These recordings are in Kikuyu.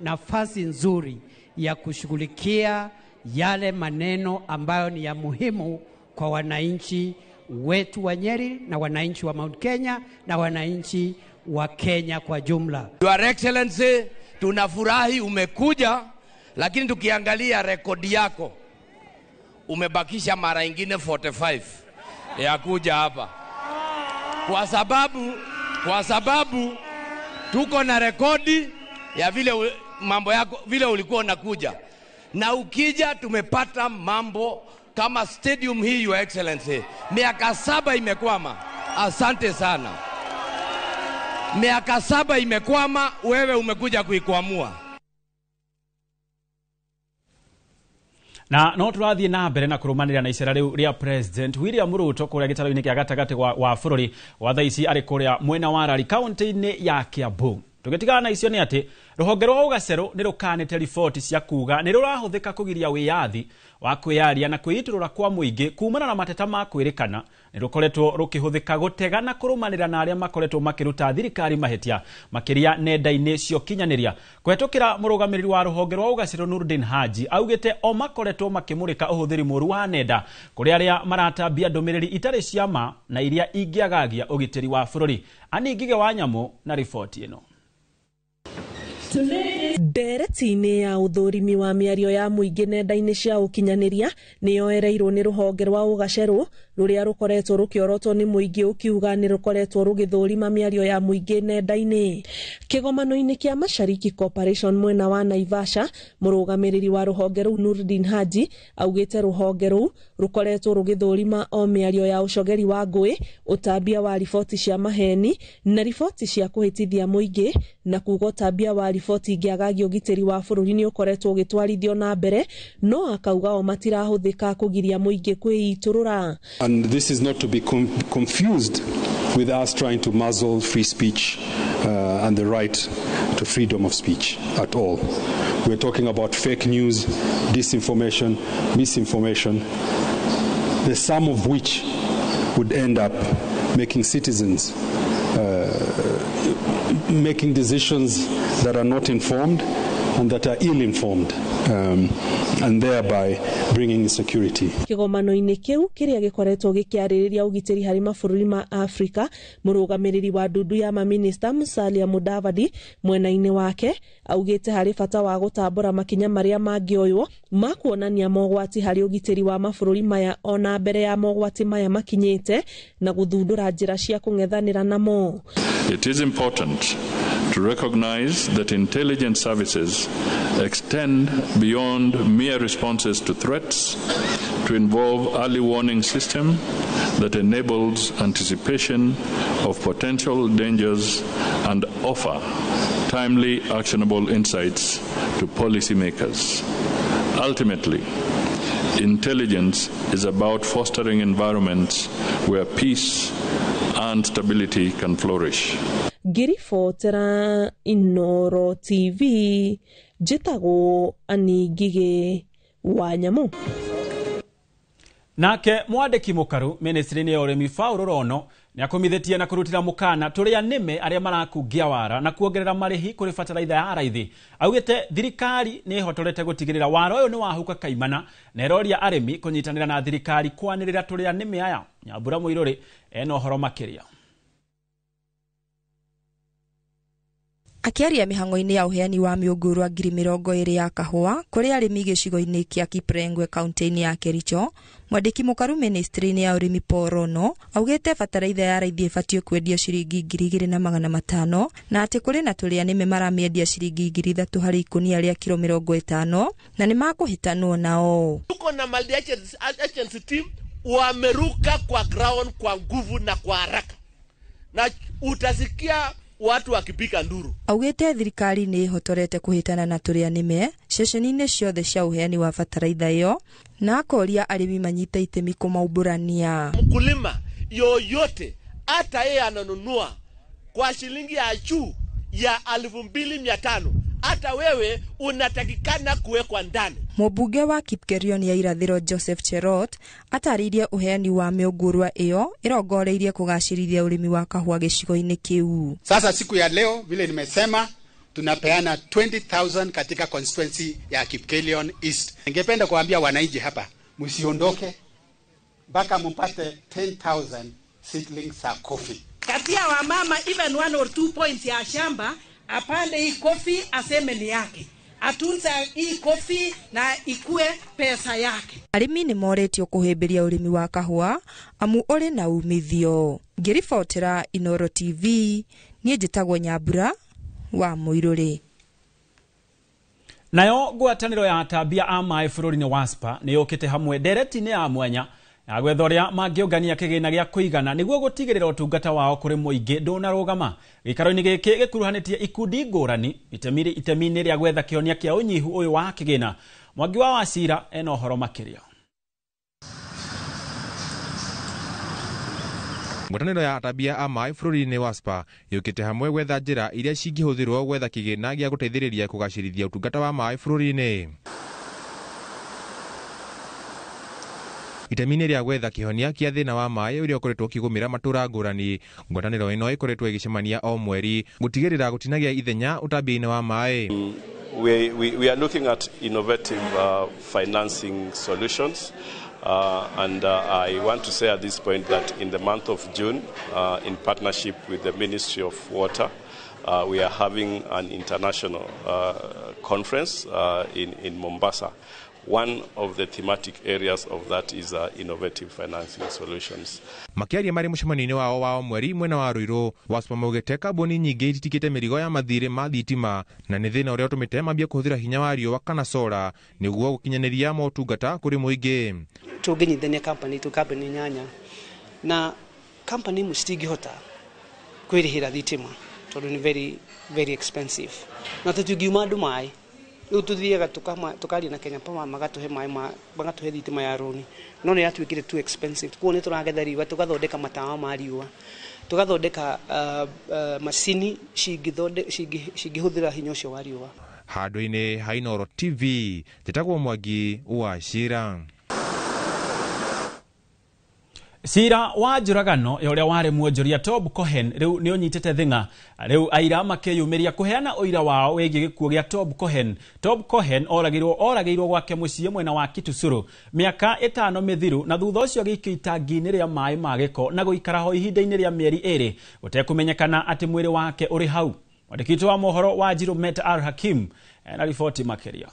nafasi nzuri ya kushughulikia yale maneno ambayo ni ya muhimu kwa wananchi wetu wa Nyeri na wananchi wa Mount Kenya na wananchi wa Kenya kwa jumla. Your Excellency, tunafurahi umekuja, lakini tukiangalia rekodi yako umebakisha mara ingine 45 ya kuja hapa, kwa sababu tuko na rekodi ya vile mambo yako vile ulikuwa unakuja, na ukija tumepata mambo kama stadium hii. Your Excellency, miaka 7 imekwama. Asante sana. Miaka 7 imekwama, wewe umekuja kuikwamua. Na no turathie na mbere na kurumanira na icera riu ria President William Ruto kuria gitaro-ini kia gatagati wa bururi wa thaa ici ari kuria mwena wa Rari kaunti-ini ya Kiambu. Tugitigana na icio ni ati ruhonge rwa Ugacerũ ni rukanite riboti cia kuga ni rurahuthika kugiria wiyathi wa kwiyaria na kwiiturura kwa muingi kumana na mateta ma kwirikana ni rukoretwo rukihuthika gutega na kurumanira na aria makoretwo makiruta thirikari mahitia makiria nenda-ini cia ukinyaniria. Kũhetũkĩra mũrũgamĩrĩri wa ruhonge rwa Ugacerũ Nurdin Haji augite o makoretwo makimurika uhuthiri mũru wa nenda kuri aria maratambia ndũmĩrĩri itarĩ cia ma na iria ingĩagagia ũgitĩri wa bũrũri. Ani Ngige wa Nyamũ na riboti ĩno. Ndereti-inĩ ya ũthũrimi wa mĩario ya mũingĩ nenda-inĩ cia ũkinyanĩria nĩyoereirwo nĩ rũhonge rwa Ugacerũ rũrĩa rũkoretwo rũkĩorotwo nĩ mũingĩ ũkiuga nĩ rũkoretwo rũgĩthũrima mĩario ya mũingĩ nenda-inĩ. Kĩgomano-inĩ kĩa Mashariki Corporation mwena wa Naivasha, mũrũgamĩrĩri wa rũhonge rũu Nurdin Haji augĩte rũhonge rũu rũkoretwo rũgĩthũrima o mĩario ya ũcogeri wa ngũĩ, ũtambia wa riboti cia maheni na riboti cia kũhĩtithia mũingĩ, na kuga ũtambia wa riboti ingĩagagia ũgitĩri wa bũrũri nĩ ũkoretwo ũgĩtwarithio na mbere, no akauga o matirahũthĩka kũgiria mũingĩ kwĩitũrũra. And this is not to be confused with us trying to muzzle free speech and the right to freedom of speech at all. We're talking about fake news, disinformation, misinformation, the sum of which would end up making citizens making decisions that are not informed and that are ill-informed, and thereby bringing insecurity. Kĩgomano-inĩ kĩu kĩrĩa gĩkoretwo gĩkĩarĩrĩria ũgitĩri harĩ mabũrũri ma Afrika, mũrũgamĩrĩri wa ndundu ya maminista Musalia Mudavadi mwena-inĩ wake augĩte harĩ bata wa gũtambũra makinya marĩa mangĩoywo ma kuonania mogwati harĩ ũgitĩri wa mabũrũri maya ona mbere ya mogwati maya makinyĩte na gũthundũra njĩra cia kũng'ethanĩra namo. It is important to recognize that intelligence services extend beyond mere responses to threats to involve early warning system that enables anticipation of potential dangers and offer timely, actionable insights to policymakers. Ultimately, intelligence is about fostering environments where peace and stability can flourish. Ngĩribotera Inooro TV, njĩtagwo Annie Ngigĩ wa Nyamũ. Nake mwandĩki mũkaru ministry-inĩ ya ũrĩmi Paul Rono nĩakomithĩtie na kũrutĩra mũkana tũrĩa nĩme arĩa marakungia wara na kuongerera marĩhi kũrĩ bataraitha ya raithi. Augĩte thirikari nĩ ĩhotorete gũtigĩrĩra wara ũyũ nĩ wahuka kaimana na ĩroria arĩmi kũnyitanĩra na thirikari kwanĩrĩra tũrĩa nĩme aya. Nyambura Mũirũrĩ ena ũhoro makĩria. Akĩaria mĩhang'o-inĩ ya ũheani wa mĩũngũrwa 20,000 ya kahũa kũrĩ arĩmi gĩcigo-inĩ kĩa Kiprengwe kaunti-inĩ ya Kericho, mwandĩki mũkaru ministry-inĩ ya ũrĩmi Paul Rono augĩte bataraitha ya raithi ĩbatiĩ kwendio ciringi 2,500 na atĩ kũrĩ na tũrĩa nĩme maramĩendia ciringi 3,000 harĩ ikũnia rĩa kiro 50 na nĩmakũhĩtanwo nao. Tuko na multi agency team wameruka kwa ground kwa nguvu na kwa haraka, na utasikia watu wakipiga nduru. Augĩte thirikari nĩ ĩhotorete kũhĩtana na tũrĩa nĩme ceceni-inĩ ciothe cia ũheani wa bataraitha ĩyo na akoria arĩmi manyite itemi kũmaumbũrania. Mkulima yoyote hata yeye ananunua kwa shilingi ya juu ya 2,500, hata wewe unatakikana kuwekwa ndani. Mũmbunge wa Kipkerion ya irathĩro Joseph Cherot atarĩirie ũheani wa mĩũngũrwa ĩyo ĩrongoreirie kũgacĩrithia ũrĩmi wa kahũa gĩcigo-inĩ kĩu. Sasa siku ya leo vile nimesema, Tunapeana 20,000 katika constituency ya Kipkelion East. Ningependa kuambia wananchi hapa, msiondoke mpaka mpate 10,000 seedlings za coffee. Katia wamama even 1 or 2 points ya shamba, apande hii coffee, aseme ni yake, atunze hii coffee na ikue pesa yake. Arĩmi nĩ moretio kũhĩmbĩria ũrĩmi wa kahũa amu ũrĩ na umithio. Ngĩribotera Inooro TV, niĩ njĩtagwo Nyambura wa Mũirũrĩ. Nayo ngwatanĩro ya atambia a maĩ bũrũri-inĩ WASPA nĩ yũkĩte hamwe ndereti-inĩ ya mwanya ya gwetha ũrĩa mangĩũngania kĩgĩna gĩa kũigana nĩguo gũtigĩrĩra ũtungata wao kũrĩ mũingĩ ndũnarũgama. Gĩikaro-inĩ gĩkĩ gĩkuruhanĩtie ikundi ngũrani itemi-inĩ rĩa gwetha kĩhonia kĩa ũnyihu ũyũ wa kĩgĩna. Mwangi wa Wacira ena ũhoro makĩria. Ngwatanĩro ya atambia a maĩ bũrũri-inĩ WASPA yũkĩte hamwe gwetha njĩra iria cingĩhũthĩrwo gwetha kĩgĩna gĩa gũteithĩrĩria kũgacĩrithia ũtungata wa maĩ bũrũri-inĩ. Itemi-inĩ rĩa gwetha kĩhonia kĩa thĩna wa maĩ ũrĩa ũkoretwo ũkĩgũmĩra matũra ngũrani, ngwatanĩro ĩno ĩkoretwo ĩgĩcemania o mweri gũtigĩrĩra gũtinagĩa ithenya ũtambia-inĩ wa maĩ. We are looking at innovative financing solutions. And I want to say at this point that in the month of June, in partnership with the Ministry of Water, we are having an international conference in Mombasa. One of the thematic areas of that is innovative financing solutions. Makiaria marĩ mũcemanio-inĩ wao wa mweri mwena wa Ruiru, WASPA maugĩte kambuni nyingĩ ititikĩte mĩrigo ya mathirĩ ma thitima na nĩ thĩna ũrĩa ũtũmĩte mambie kũhũthĩra hinya wa riũa kana sora nĩguo gũkinyanĩria motungata kũrĩ mũingĩ. Tũngĩnyitithania company tu company nyanya na company imwe citingĩhota kwĩrĩhĩra thitima tondũ nĩ very very expensive, na tũtingiuma andũ maĩ. Rĩu tũthiaga tũkaria na Kenya Power magatũhe maĩ, magatũhe thitima ya rũni, no nĩ yatuĩkire too expensive. Koguo nĩ tũragetha riũa, tũgathondeka matawa ma riũa, tũgathondeka macini cingĩhũthĩra hinya ũcio wa riũa. Handũ-inĩ ha Inooro TV, njĩtagwo Mwangi wa Cira. Cira wa njũragano ya ũrĩa warĩ mwonjoria Tob Cohen rĩu nĩ ũnyitĩte thing'a. Rĩu aira makĩyumĩria kũheana ũira wao wĩgiĩ gĩkuũ gĩa Tob Cohen. Tob Cohen oragĩirwo gwake mũciĩ mwena wa Kitusuru mĩaka 5 mĩthiru, na thutha ũcio agĩikio itangi-inĩ rĩa maĩ ma gĩko na gũikara ho ihinda-inĩ rĩa mĩeri 2 gũtekũmenyekana atĩ mwĩrĩ wake ũrĩ hau. Mwandĩki witũ wa mohoro wa Njirũ Met Al Hakim na riboti makĩria.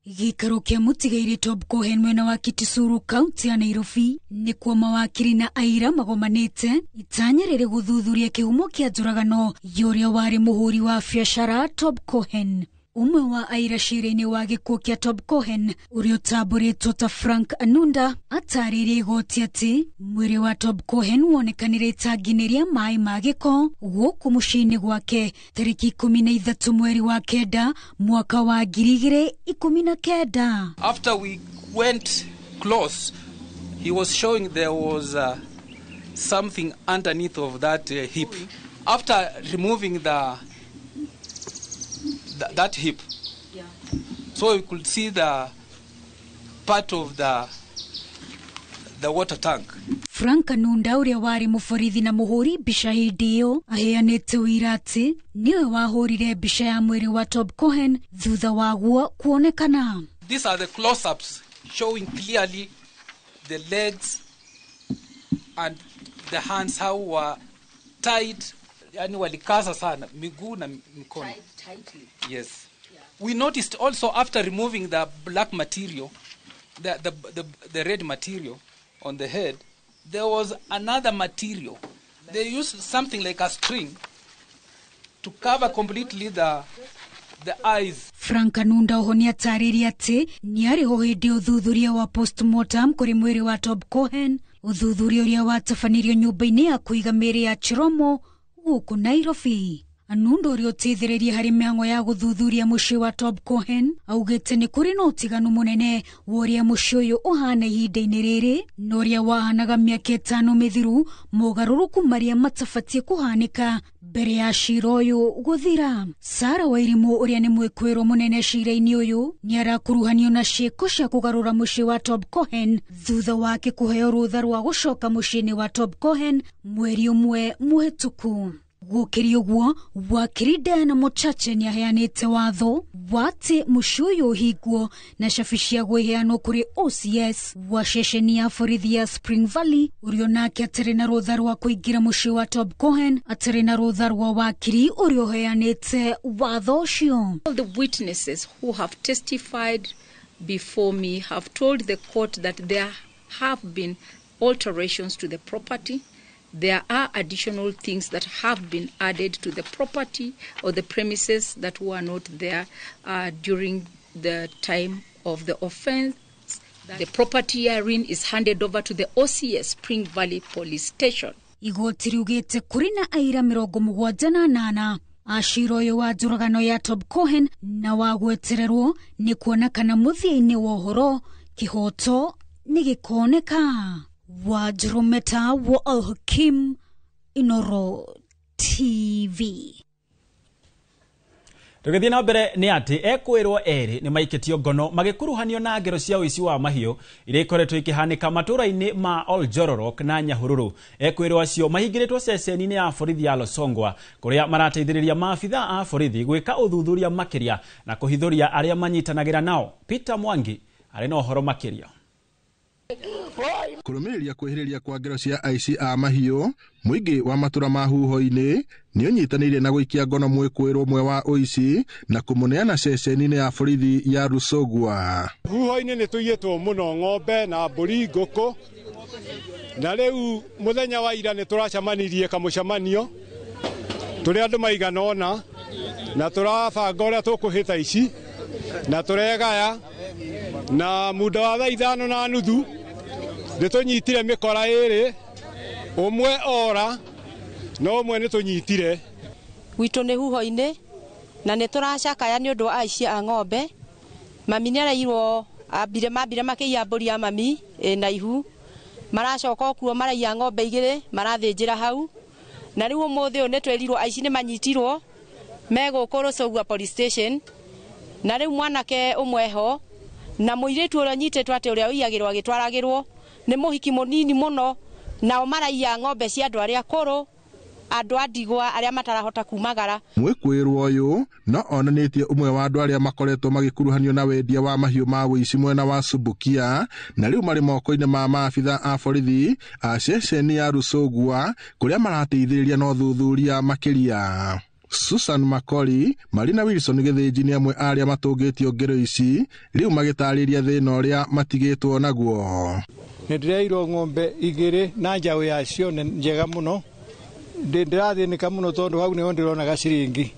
Gĩikaro kĩa mũtigairĩ Tob Cohen mwena wa Kitisuru kaunti ya Nairobi nĩkuo mawakiri na aira magomanĩte itanya rĩrĩ gũthuthuria kĩhumo kĩa njũragano ya ũrĩa warĩ mũhũri wa biacara Tob Cohen. Ũmwe wa aira cira-inĩ wa gĩkuũ kĩa Tob Cohen ũrĩa ũtambũrĩtwo ta Frank Anunda atarĩirie igoti atĩ mwĩrĩ wa Tob Cohen wonekanire itangi-inĩ rĩa maĩ ma gĩko gũkũ mũciĩ-inĩ gwake tarĩki 13 mweri wa 9 mwaka wa 2019. After we went close, he was showing there was something underneath of that hip. After removing that hip, yeah. So you could see the part of the water tank. Frank Anunda ũrĩa warĩ mũborithi na mũhũri mbica hĩndĩ ĩyo aheanĩte ũira atĩ nĩwe wahũrire mbica ya mwĩrĩ wa Tob Cohen thutha waguo kuonekana. These are the close-ups showing clearly the legs and the hands how were tied, yani walikaza sana miguu na mikono. Tightly. Yes. Yeah. We noticed also after removing the black material, the red material on the head, there was another material. They used something like a string to cover completely the eyes. Frank Anunda oho nĩatarĩirie atĩ nĩarĩ ho hĩndĩ ũthuthuria wa postmortem kũrĩ mwĩrĩ wa Tob Cohen, ũthuthuria ũrĩa watabanirio nyũmba-inĩ ya kũiga mĩĩrĩ ya Chiromo gũkũ Nairobi. Anunda ũrĩa ũteithĩrĩirie harĩ mĩhang'o ya gũthuthuria mũciĩ wa Tob Cohen augĩte nĩ kũrĩ na ũtiganu mũnene wa ũrĩa mũciĩ ũyũ ũhana ihinda-inĩ rĩrĩ na ũrĩa wahanaga mĩaka 5 mĩthiru, mogarũrũku marĩa matabatiĩ kũhanĩka mbere ya cira ũyũ gũthira. Sarah Wairimu ũrĩa nĩ mwĩkwĩrwo mũnene cira-inĩ ũyũ nĩarakuruhanio na ciĩko cia kũgarũra mũciĩ wa Tob Cohen thutha wake kũheo rũtha rwa gũcoka mũciĩ-inĩ wa Tob Cohen mweri ũmwe mũhĩtũku. Gũkĩrĩ ũguo, wakiri Diana Mochache nĩaheanĩte watho wa atĩ mũciĩ ũyũ ũhingwo na cabi ciaguo iheanwo kũrĩ OCS wa ceceni ya borithi ya Spring Valley, ũrĩa onake atarĩ na rũtha rwa kũingĩra mũciĩ wa Tob Cohen atarĩ na rũtha rwa wakiri ũrĩa ũheanĩte watho ũcio. All the witnesses who have testified before me have told the court that there have been alterations to the property. There are additional things that have been added to the property or the premises that were not there during the time of the offense. The property herein is handed over to the OCS Spring Valley Police Station. Igoti riugĩte kũrĩ na aira 78 a cira ũyũ wa njũragano ya Tob Cohen na wa gwetererwo nĩ kuona kana mũthia-inĩ wa ũhoro kĩhoto nĩ gĩkoneka. Wajrometa wa Al-Hakim, Inoro TV. Tũgĩthiĩ na mbere nĩ atĩ ekwĩrwo erĩ nĩ maikĩtio ngono magĩkuruhanio na ngero cia ũici wa mahiũ iria ikoretwo ikĩhanĩka matũũra-inĩ ma Oljororok na Nyahururu. Ekwĩrwo acio mahingĩrĩtwo ceceni-inĩ ya borithi ya Losongwa kũrĩa marateithĩrĩria maabitha a borithi gwĩka ũthuthuria makĩria na kũhithũria arĩa manyitanagĩra nao. Peter Mwangi arĩ na ũhoro makĩria. Kũrũmĩrĩria kwĩhĩrĩria kwa ngero cia aici a mahiũ, mũingĩ wa matũra ma huho-inĩ nĩ ũnyitanĩire na gũikia ngono mwĩkũĩrwo ũmwe wa ũici na kũmũneana ceceni-inĩ ya borithi ya Rusogwa. Huho-inĩ nĩ tũiyĩtwo mũno ng'ombe na mbũri, ngũkũ, na rĩu mũthenya wa ira nĩ tũracemanirie kamũcemanio tũrĩ andũ maigana ũna na tũrabanga ũrĩa tũkũhĩta ici na tũregaya na muda wa thaa 5:30 nĩtũnyitire mĩkora ĩrĩ, ũmwe ora na ũmwe nĩtũnyitire. Gwitũ nĩ huho-inĩ na nĩtũracakaya nĩ ũndũ wa aici a ng'ombe. Mami nĩarairwo mambire makĩiya mbũri ya mami ĩna ihu, maracoka okuo maraiya ng'ombe igĩrĩ marathĩnjĩra hau, na rĩu ũmũthĩ ũyũ nĩtwĩrirwo aici nĩmanyitirwo me gũkũ Rũcũgua police station, na rĩu mwanake ũmwe ho na mũirĩtu ũrĩa ũnyitĩtwo atĩ ũrĩa ũiyagĩrwo agĩtwaragĩrwo nĩ mũhiki mũnini mũno, nao maraiya ng'ombe cia andũ arĩa akũrũ, andũ a ndigwa arĩa matarahota kumagara. Mwĩkũĩrwo ũyũ no onanĩtie ũmwe wa andũ arĩa makoretwo magĩkuruhanio na wendia wa mahiũ ma ũici mwena wa Subukia, na rĩu marĩ moko-inĩ ma maabitha a borithi a ceceni ya Rusogwa kũrĩa marateithĩrĩria na ũthuthuria makĩria. Susan Makori, Marina Wilson Gĩthĩnji nĩ amwe arĩa matũngĩtio ngero ici rĩu magĩtarĩria thĩna ũrĩa matigĩtwo naguo. Nĩ ndĩreirwo ng'ombe igĩrĩ na njaũ yacio nĩ njega mũno, ndĩrathĩnĩka mũno tondũ hau nĩho ndĩronaga ciringi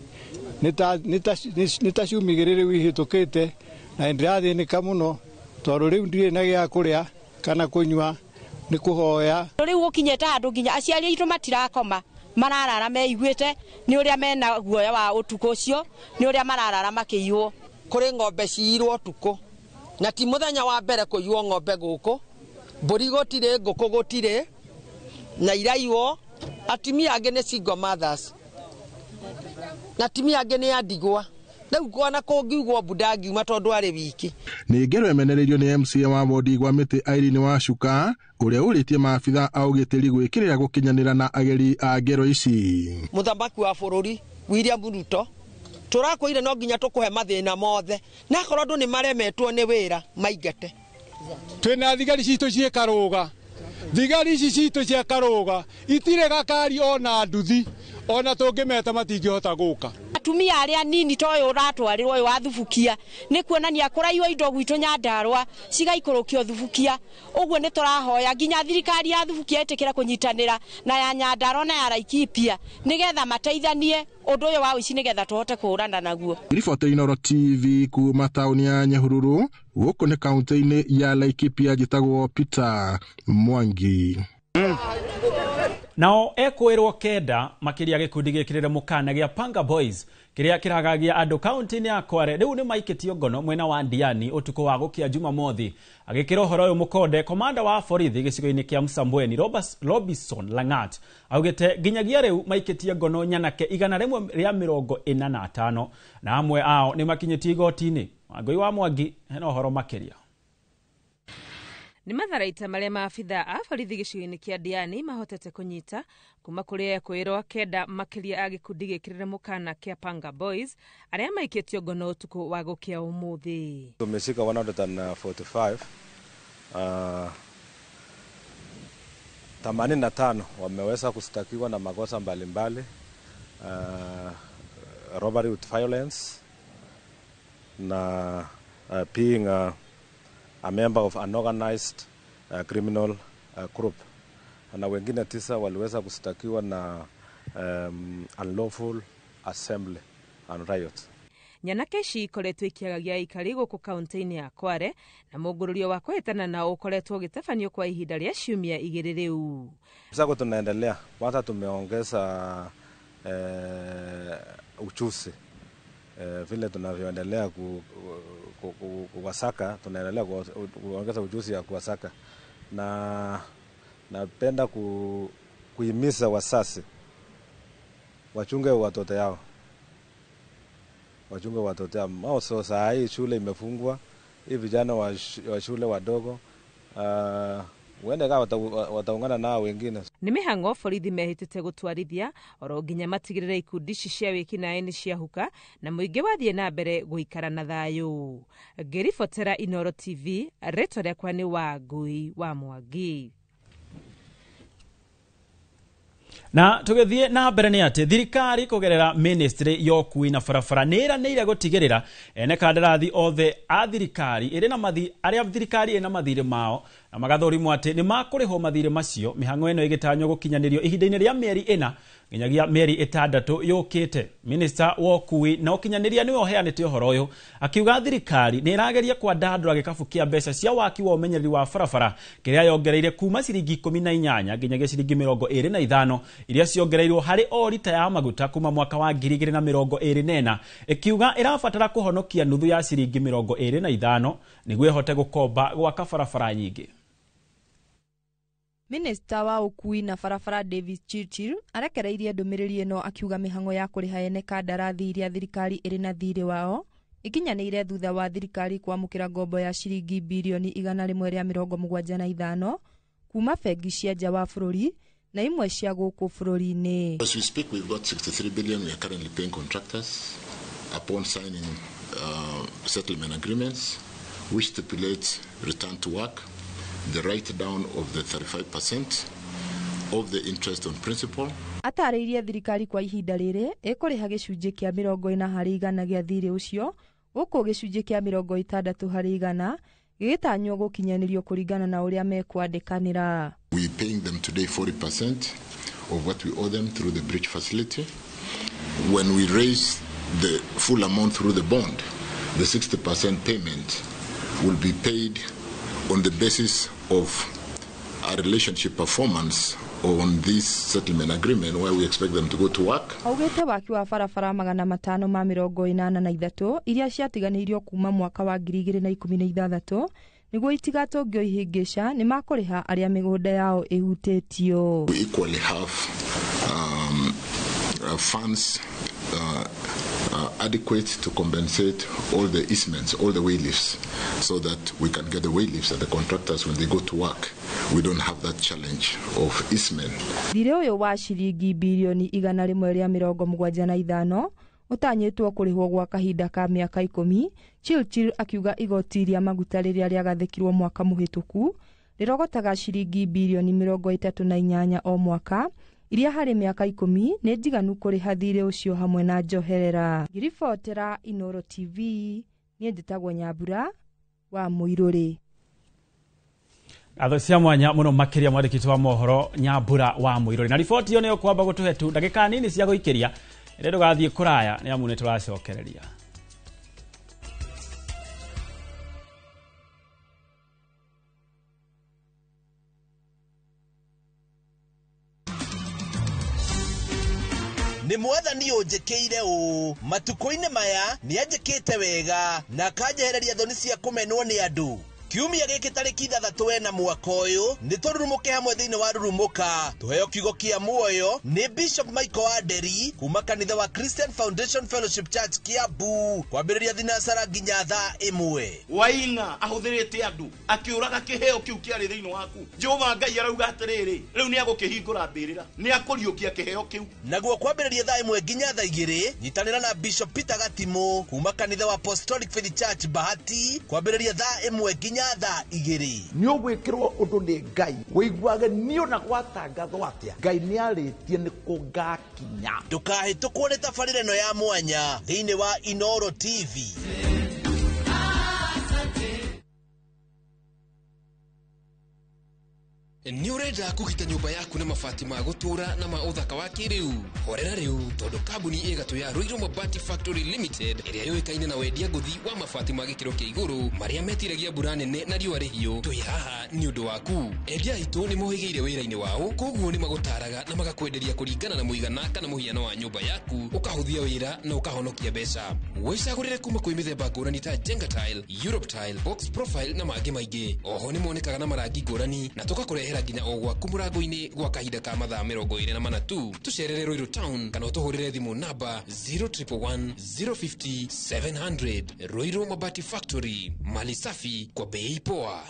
nĩ ta ciumia igĩrĩ rĩu ihĩtũkĩte, na ndĩrathĩnĩka mũno tondũ rĩu ndirĩ na gĩa kũrĩa kana kũnyua, nĩ kũhoya. Rĩu gũkinyĩte handũ nginya aciari aitũ matirakoma, mararara meiguĩte nĩ ũrĩa mena guoya wa ũtukũ ũcio, nĩ ũrĩa mararara makĩiywo. Kũrĩ ng'ombe ciirwo ũtukũ, na ti mũthenya wa mbere kũiywo ng'ombe gũkũ, mbũri gũtirĩ, ngũkũ gũtirĩ, na iraiywo. Atumia angĩ nĩ single mothers na atumia angĩ nĩ a ndigwa, rĩu kwana kũngiugwo mbu ndangiuma tondũ arĩ wiki. Nĩ ngero ĩmenereirio nĩ MCA wa wodi gwa mĩtĩ Irene Wacuka ũrĩa ũrĩtie maabitha a ũgitĩri gwĩkĩrĩra gũkinyanĩra na ageri a ngero ici. Mũthamaki wa bũrũri William Ruto, tũrakwĩire no nginya tũkũhe mathĩna mothe, na akorwo andũ nĩ maremetwo nĩ wĩra maingate. Twĩna thigari citũ ciĩ Karũga, thigari ici citũ cia Karũga itirĩ gakari ona nduthi, ona tũngĩmeta matingĩhota gũka. Atumia arĩa nini ta ũyũ ũratwarĩrwo ũyũ wa Thubukia nĩ kuonania kũraiywo indo gwitũ Nyandarũa cigaikũrũkio Thubukia, ũguo nĩ tũrahoya nginya thirikari ya Thubukia ĩtĩkĩre kũnyitanĩra na ya Nyandarũa na ya Laikipia nĩgetha mateithanie ũndũ ũyũ wa ũici nĩgetha tũhote kũhũrana naguo. Riboti Inoro TV kuma taũni ya Nyahururu, gũkũ nĩ kaũntĩ-inĩ ya Laikipia, njĩtagwo Peter Mwangi. Nao ekwĩrwo kenda makĩria gĩkundi gĩkĩrĩre mũkana gĩa Panga Boys kĩrĩa kĩragagia andũ kaũntĩ-inĩ ya Kware rĩu nĩ maikĩtio ngono mwena wa Ndiani ũtukũ wa gũkia Jumamothi. Agĩkĩra ũhoro ũyũ mũkonde, komanda wa borithi gĩcigo-inĩ kĩa Msambweni Robinson Langat augĩte nginyagia rĩu maikĩtie ngono nyanake 145 na amwe ao nĩ makinyĩtie igoti-inĩ. Wangũi wa Mwangi hena ũhoro makĩria. Nĩ matharaita marĩa maabitha a borithi gĩcigo-inĩ kĩa Diani mahotete kũnyita kuma kũrĩ ekũĩrwo kenda makĩria a gĩkundi gĩkĩrĩre mũkana kĩa Panga Boys arĩa maikĩtio ngono ũtukũ wa gũkĩa ũmũthĩ. Tumeshika 145 85 wameweza kushtakiwa na makosa mbalimbali, robbery with violence na being a member of an organized criminal group, na wengine 9 waliweza kushtakiwa na unlawful assembly and riot. Nyanake ici ikoretwo ikĩagagia aikari gũkũ kaunti-inĩ ya Kware na mũngũrũrio wa kũhĩtana nao ũkoretwo ũgĩtabanio kwa ihinda rĩa ciumia 2 rĩu. Sasa tunaendelea kwanza, tumeongeza uchuzi vile tunavyoendelea kuwasaka, tunaendelea kuongeza ujuzi ya kuwasaka, na napenda kuhimiza wasasi wachunge watoto yao, wachunge watoto yao. So saa hii shule imefungwa, hii vijana wa shule wadogo wende kama wataungana nao wengine. Nĩ mĩhang'o borithi mehĩtĩte gũtwarithia oro nginya matigĩrĩre ikundi ici cia wĩkinaĩ nĩ ciahuka na mũingĩ wathiĩ na mbere gũikara na thayũ. Ngĩribotera Inooro TV, rĩtwa rĩakwa nĩ Wangui wa Mwangi. Na tugithie na mbere ni ati thirikari kugerera ministry ya ũkuui na barabara nĩ ĩranĩire gũtigĩrĩra ene kandarathi othe a thirikari ĩrĩ na mathi arĩa thirikari ĩna mathirĩ mao na magathũrimwo atĩ nĩ makũrĩhwo mathirĩ macio. Mĩhang'o ĩno ĩgĩtanywo gũkinyanĩrio ihinda-inĩ rĩa mĩeri 4 nginyagia mĩeri 6 yũkĩte. Minister wa ũkuui na ũkinyanĩria nĩwe ũheanĩte ũhoro ũyũ akiuga thirikari nĩ ĩrageria kwandandũra gĩkabu kĩa mbeca cia waki wa ũmenyereri wa barabara kĩrĩa yongereire kuma ciringi 18 nginyagia ciringi 25 iria ciongereirwo harĩ o rita ya maguta kuma mwaka wa 2024, ĩkiuga ĩrabatara kũhonokia nuthu ya ciringi 25 nĩguo ĩhote gũkomba gwaka barabara nyingĩ. Minista wa ũkuui na barabara Davis Chirchir arekereirie ndũmĩrĩri ĩno akiuga mĩhang'o ya kũrĩha ene kandarathi iria thirikari ĩrĩ na thirĩ wao ikinyanĩire thutha wa thirikari kwamũkĩra ngombo ya ciringi birioni 175 kuma bengi cia nja wa bũrũri na imwe cia gũkũ bũrũri-inĩ. As we speak, we've got 63 billion we are currently paying contractors upon signing settlement agreements which stipulate return to work, the write down of the 35% of the interest on principal. Atarĩirie thirikari kwa ihinda rĩrĩ ĩkũrĩha gĩcunjĩ kĩa 40 harĩ igana gĩa thirĩ ũcio, gũkũ gĩcunjĩ kĩa 60 harĩ igana gĩgĩtanywo gũkinyanĩrio kũringana na ũrĩa mekwandĩkanĩra. We paying them today 40% of what we owe them through the bridge facility. When we raise the full amount through the bond, the 60% payment will be paid on the basis of a relationship performance on this settlement agreement where we expect them to go to work. Augĩte waki wa barabara 583 iria ciatiganĩirio kuma mwaka wa 2016 nĩguo itigatũngio ihĩngĩca nĩ makũrĩha arĩa mĩgũnda yao ĩhutĩtio. We equally have funds adequate to compensate all the easements, all the waylifts, so that we can get the waylifts and the contractors when they go to work. We don't have that challenge of easement. Thirĩ ũyũ wa ciringi birioni 175 ũtanyĩtwo kũrĩhwo gwa kahinda ka mĩaka 10. Chirchir akiuga igoti rĩa maguta rĩrĩa rĩagathĩkirwo mwaka mũhĩtũku rĩrogotaga ciringi birioni 38 o mwaka, iria harĩ mĩaka 10 nĩ njiganu kũrĩha thirĩ ũcio hamwe na njoherera. Ngĩribotera Inooro TV, niĩ njĩtagwo Nyambura wa Mũirũrĩ. Ngatho cia mwanya muno makiria mwandĩki wa mohoro Nyambura wa Mũirũrĩ. Na riboti ĩyo nĩyo kwamba gũtũhe tu ndagĩka nini cia gũikĩria ĩrĩa ndũgathiĩ kũraya nĩ amu nĩ tũracokereria. Nĩ mwathani ũnjĩkĩire ũũ matukũ-inĩ maya nĩ anjĩkĩte wega na akanjehereria thoni cia kũmenwo nĩ andũ. Kiumia gĩkĩ tarĩki 6 mwaka ũyũ nĩ tũrurumũke hamwe thĩinĩ wa Rurumũka tũheo kiugo kĩa muoyo nĩ Bishop Michael Aderi kuma kanitha wa Christian Foundation Fellowship Church Kiambu kwambĩrĩria thinacara nginya thaa 1. Waing'a ahũthĩrĩte andũ akĩũraga kĩheo kĩu kĩarĩ thĩinĩ waku. Jehova Ngai arauga atĩrĩrĩ, rĩu nĩ agũkĩhingũra mbĩrĩra, nĩ akũriũkia kĩheo kĩu. Naguo kwambĩrĩria thaa 1 nginya thaa 2 nyitanĩra na Bishop Peter Gatimu kuma kanitha wa Apostolic Faith Church Bahati kwambĩrĩria thaa 1 nginya thaa 2. Nĩ ũgwĩkĩrwo ũndũ nĩ Ngai wĩiguage niĩ ona gwatangathwo atĩa Ngai nĩ arĩtie nĩ kũngakinya. Ndũkahĩtũkwo nĩ tabarĩra ĩno ya mwanya thĩinĩ wa Inooro TV. Nĩ ũrenda kũgita nyũmba yaku na mabati ma gũtũũra na ma ũthaka wa kĩrĩu? Horera rĩu tondũ kambuni ĩgatũ ya Ruiru Mabati Factory Limited ĩrĩa yũĩkaine na wendia ngũthi wa mabati ma gĩkĩro kĩa igũrũ marĩa metiragia mbura nene na riũa rĩhiũ, twĩ haha nĩ ũndũ waku. Endia aitũ nĩ mohĩgĩire wĩra-inĩ wao, koguo nĩ magũtaraga na magakwenderia kũringana na mũigana kana mũhiano wa nyũmba yaku, ũkahũthia wĩra na ũkahonokia mbeca. Wĩcagũrĩre kuma kwĩ mĩthemba ngũrani ta Jenga Tile, Europe Tile, Box Profile na mangĩ maingĩ. Oho nĩ monekaga na marangi ngũrani na tũgakũrehera nginya o gwaku mũrango-inĩ gwa kahinda ka mathaa 24 tu. Tũcerere Ruiru Town kana ũtũhũrĩre thimũ namba 0111 050 700. Ruiru Mabati Factory, mali safi kwa bei poa.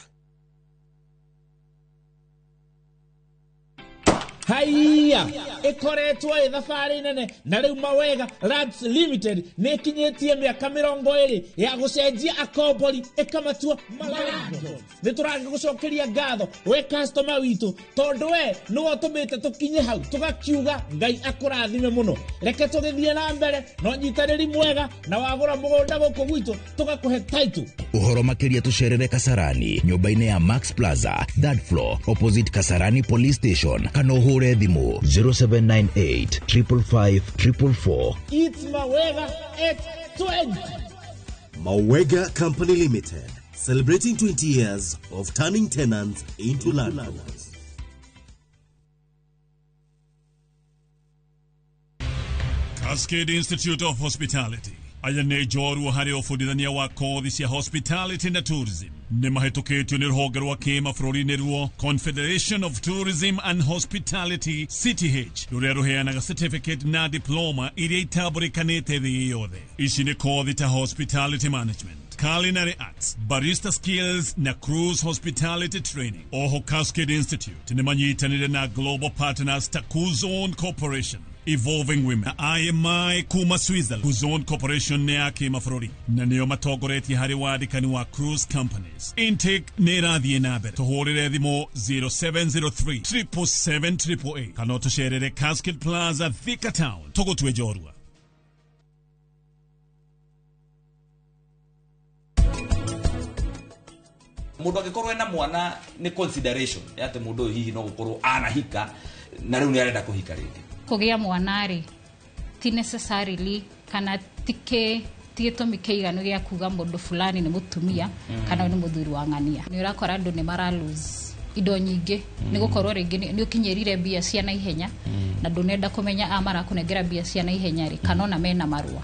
Haiya ikoretwo ĩ thabarĩ nene na rĩu Mawega Lands Limited nĩ ĩkinyĩtie mĩaka 20 ya gũcenjia akombori ĩkamatua malandlords. Nĩ tũragĩgũcokeria ngatho we customer witũ tondũ we nĩwe ũtũmĩte tũkinye hau tũgakiuga Ngai akũrathime mũno. Reke tũgĩthiĩ na mbere no nyitanĩri mwega na wagũra mũgũnda gũkũ gwitũ tũgakũhe title. Ũhoro makĩria tũcerere Kasarani nyũmba-inĩ ya Max Plaza 3rd floor opposite Kasarani Police Station kana ũhũre thimũ 0798 555 444. It's Mawega at 20. Mawega Company Limited, celebrating 20 years of turning tenants into landlords. Cascade Institute of Hospitality aya nĩ njorua harĩ ũbundithania wa kothi cia hospitality na tourism. Nĩ mahĩtũkĩtio nĩ rũhonge rwa kĩmabũrũri nĩruo Confederation of Tourism and Hospitality CTH rũrĩa rũheanaga certificate na diploma iria itambũrĩkanĩte thĩ yothe. Ici nĩ kothi ta hospitality management, culinary arts, barista skills na cruise hospitality training. Oho Cascade Institute nĩ manyitanĩire na global partners ta Kuzon Corporation, Evolving Women na IMI kuma Switzerland. Kuzon Corporation nĩ ya kĩmabũrũri na nĩo matongoretie harĩ wandĩkani wa cruise companies. Intake nĩ ĩrathiĩ na mbere. Tũhũrĩre thimũ 0703 777 888 kana ũtũcerere Cascade Plaza, Thika Town. Tũgũtue njorua. Mundu angikorwo ena mwana ni consideration ya ati mundu uyu hihi no gukorwo anahika na riu ni arenda kuhika ringi. Kugia mwana ri ti necessarily kana ti gĩtũmi kĩiganu gĩa kuga mũndũ fulani nĩ mũtumia kana nĩ mũthuri wa ng'ania. Nĩ ũrakora andũ nĩ mara lose indo nyingĩ nĩ gũkorwo rĩngĩ nĩ ũkinyĩrire mbia cia naihenya na ndũnenda kũmenya a marakũnengera mbia cia naihenya rĩ kana ona mena marũa.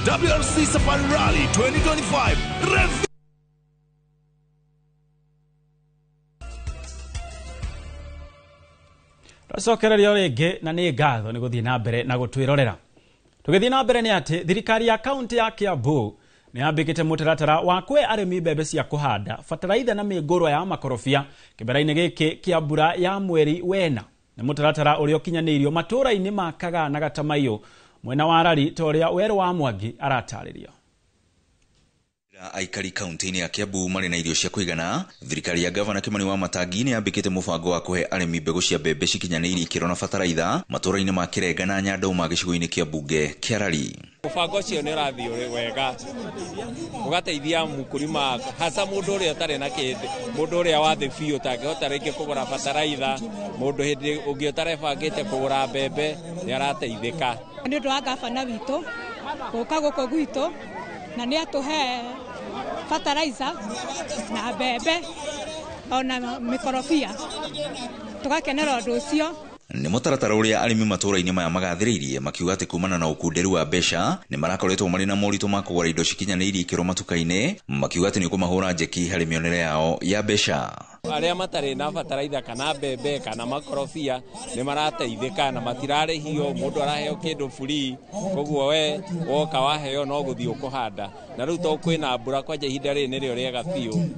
WRC Safari Rally 2025. Twacokereria rĩngĩ na nĩ ngatho nĩ gũthiĩ na mbere na gũtwĩrorera. Tũgĩthiĩ na mbere nĩ atĩ thirikari ya kaunti ya Kiambu nĩ yambĩkĩte mũtaratara wa kũhe arĩmi mbembe cia kũhanda, bataraitha na mĩngũrwa ya makorobia kĩmera-inĩ gĩkĩ kĩa mbura ya mweri wena. Nĩ mũtaratara ũrĩa ũkinyanĩirio matũũra-inĩ ma Kagaa na Gatamaiyũ mwena wa Rari ta ũrĩa Werũ wa Mwangi aratarĩria. Aikari kaunti-inĩ ya Kiambu marĩ na irio cia kũigana. Thirikari ya gavana Kimani wa Matangi nĩ yambĩkĩte mũbango wa kũhe arĩmi mbegũ cia mbembe cikinyanĩirie ikĩro na bataraitha matũũra-inĩ ma Kĩrenga na Nyandauma gĩcigo-inĩ kĩa mbunge kĩa Rari. Mũbango ũcio nĩ ũrathiĩ wega ũgateithia mũkulima hasa mũndũ ũrĩa ũtarĩ na kĩndũ, mũndũ ũrĩa wa thĩ biũ ũtangĩhota rĩngĩ kũgũra bataraitha, mũndũ hĩndĩ ũngĩ ũtarebangĩte kũgũra mbembe nĩ arateithĩka. Nĩ ũndũ wa gavana witũ gũka gũkũ gwitũ na nĩ atũhe Fertilizer na mbembe ona mĩkorobia, tũgakenera ũndũ ũcio. Nĩ mũtaratara ũrĩa arĩmi matũũra-inĩ maya magathĩrĩirie, makiuga atĩ kumana na ũkunderu wa mbeca nĩ marakoretwo marĩ na moritũ ma kũgũra indo cikinyanĩirie ikĩro matuka-inĩ, makiuga atĩ nĩ ũkũmahũra njeki harĩ mĩonere yao ya mbeca. Arĩa matarĩ na bataraitha kana mbembe kana makorobia nĩ marateithĩka na matirarĩhio, mũndũ araheo kĩndũ free, koguo we woka waheo no gũthiĩ ũkũhanda. Na rĩu to kwĩna mbura kwanja ihinda rĩrĩ nĩrĩo rĩega biũ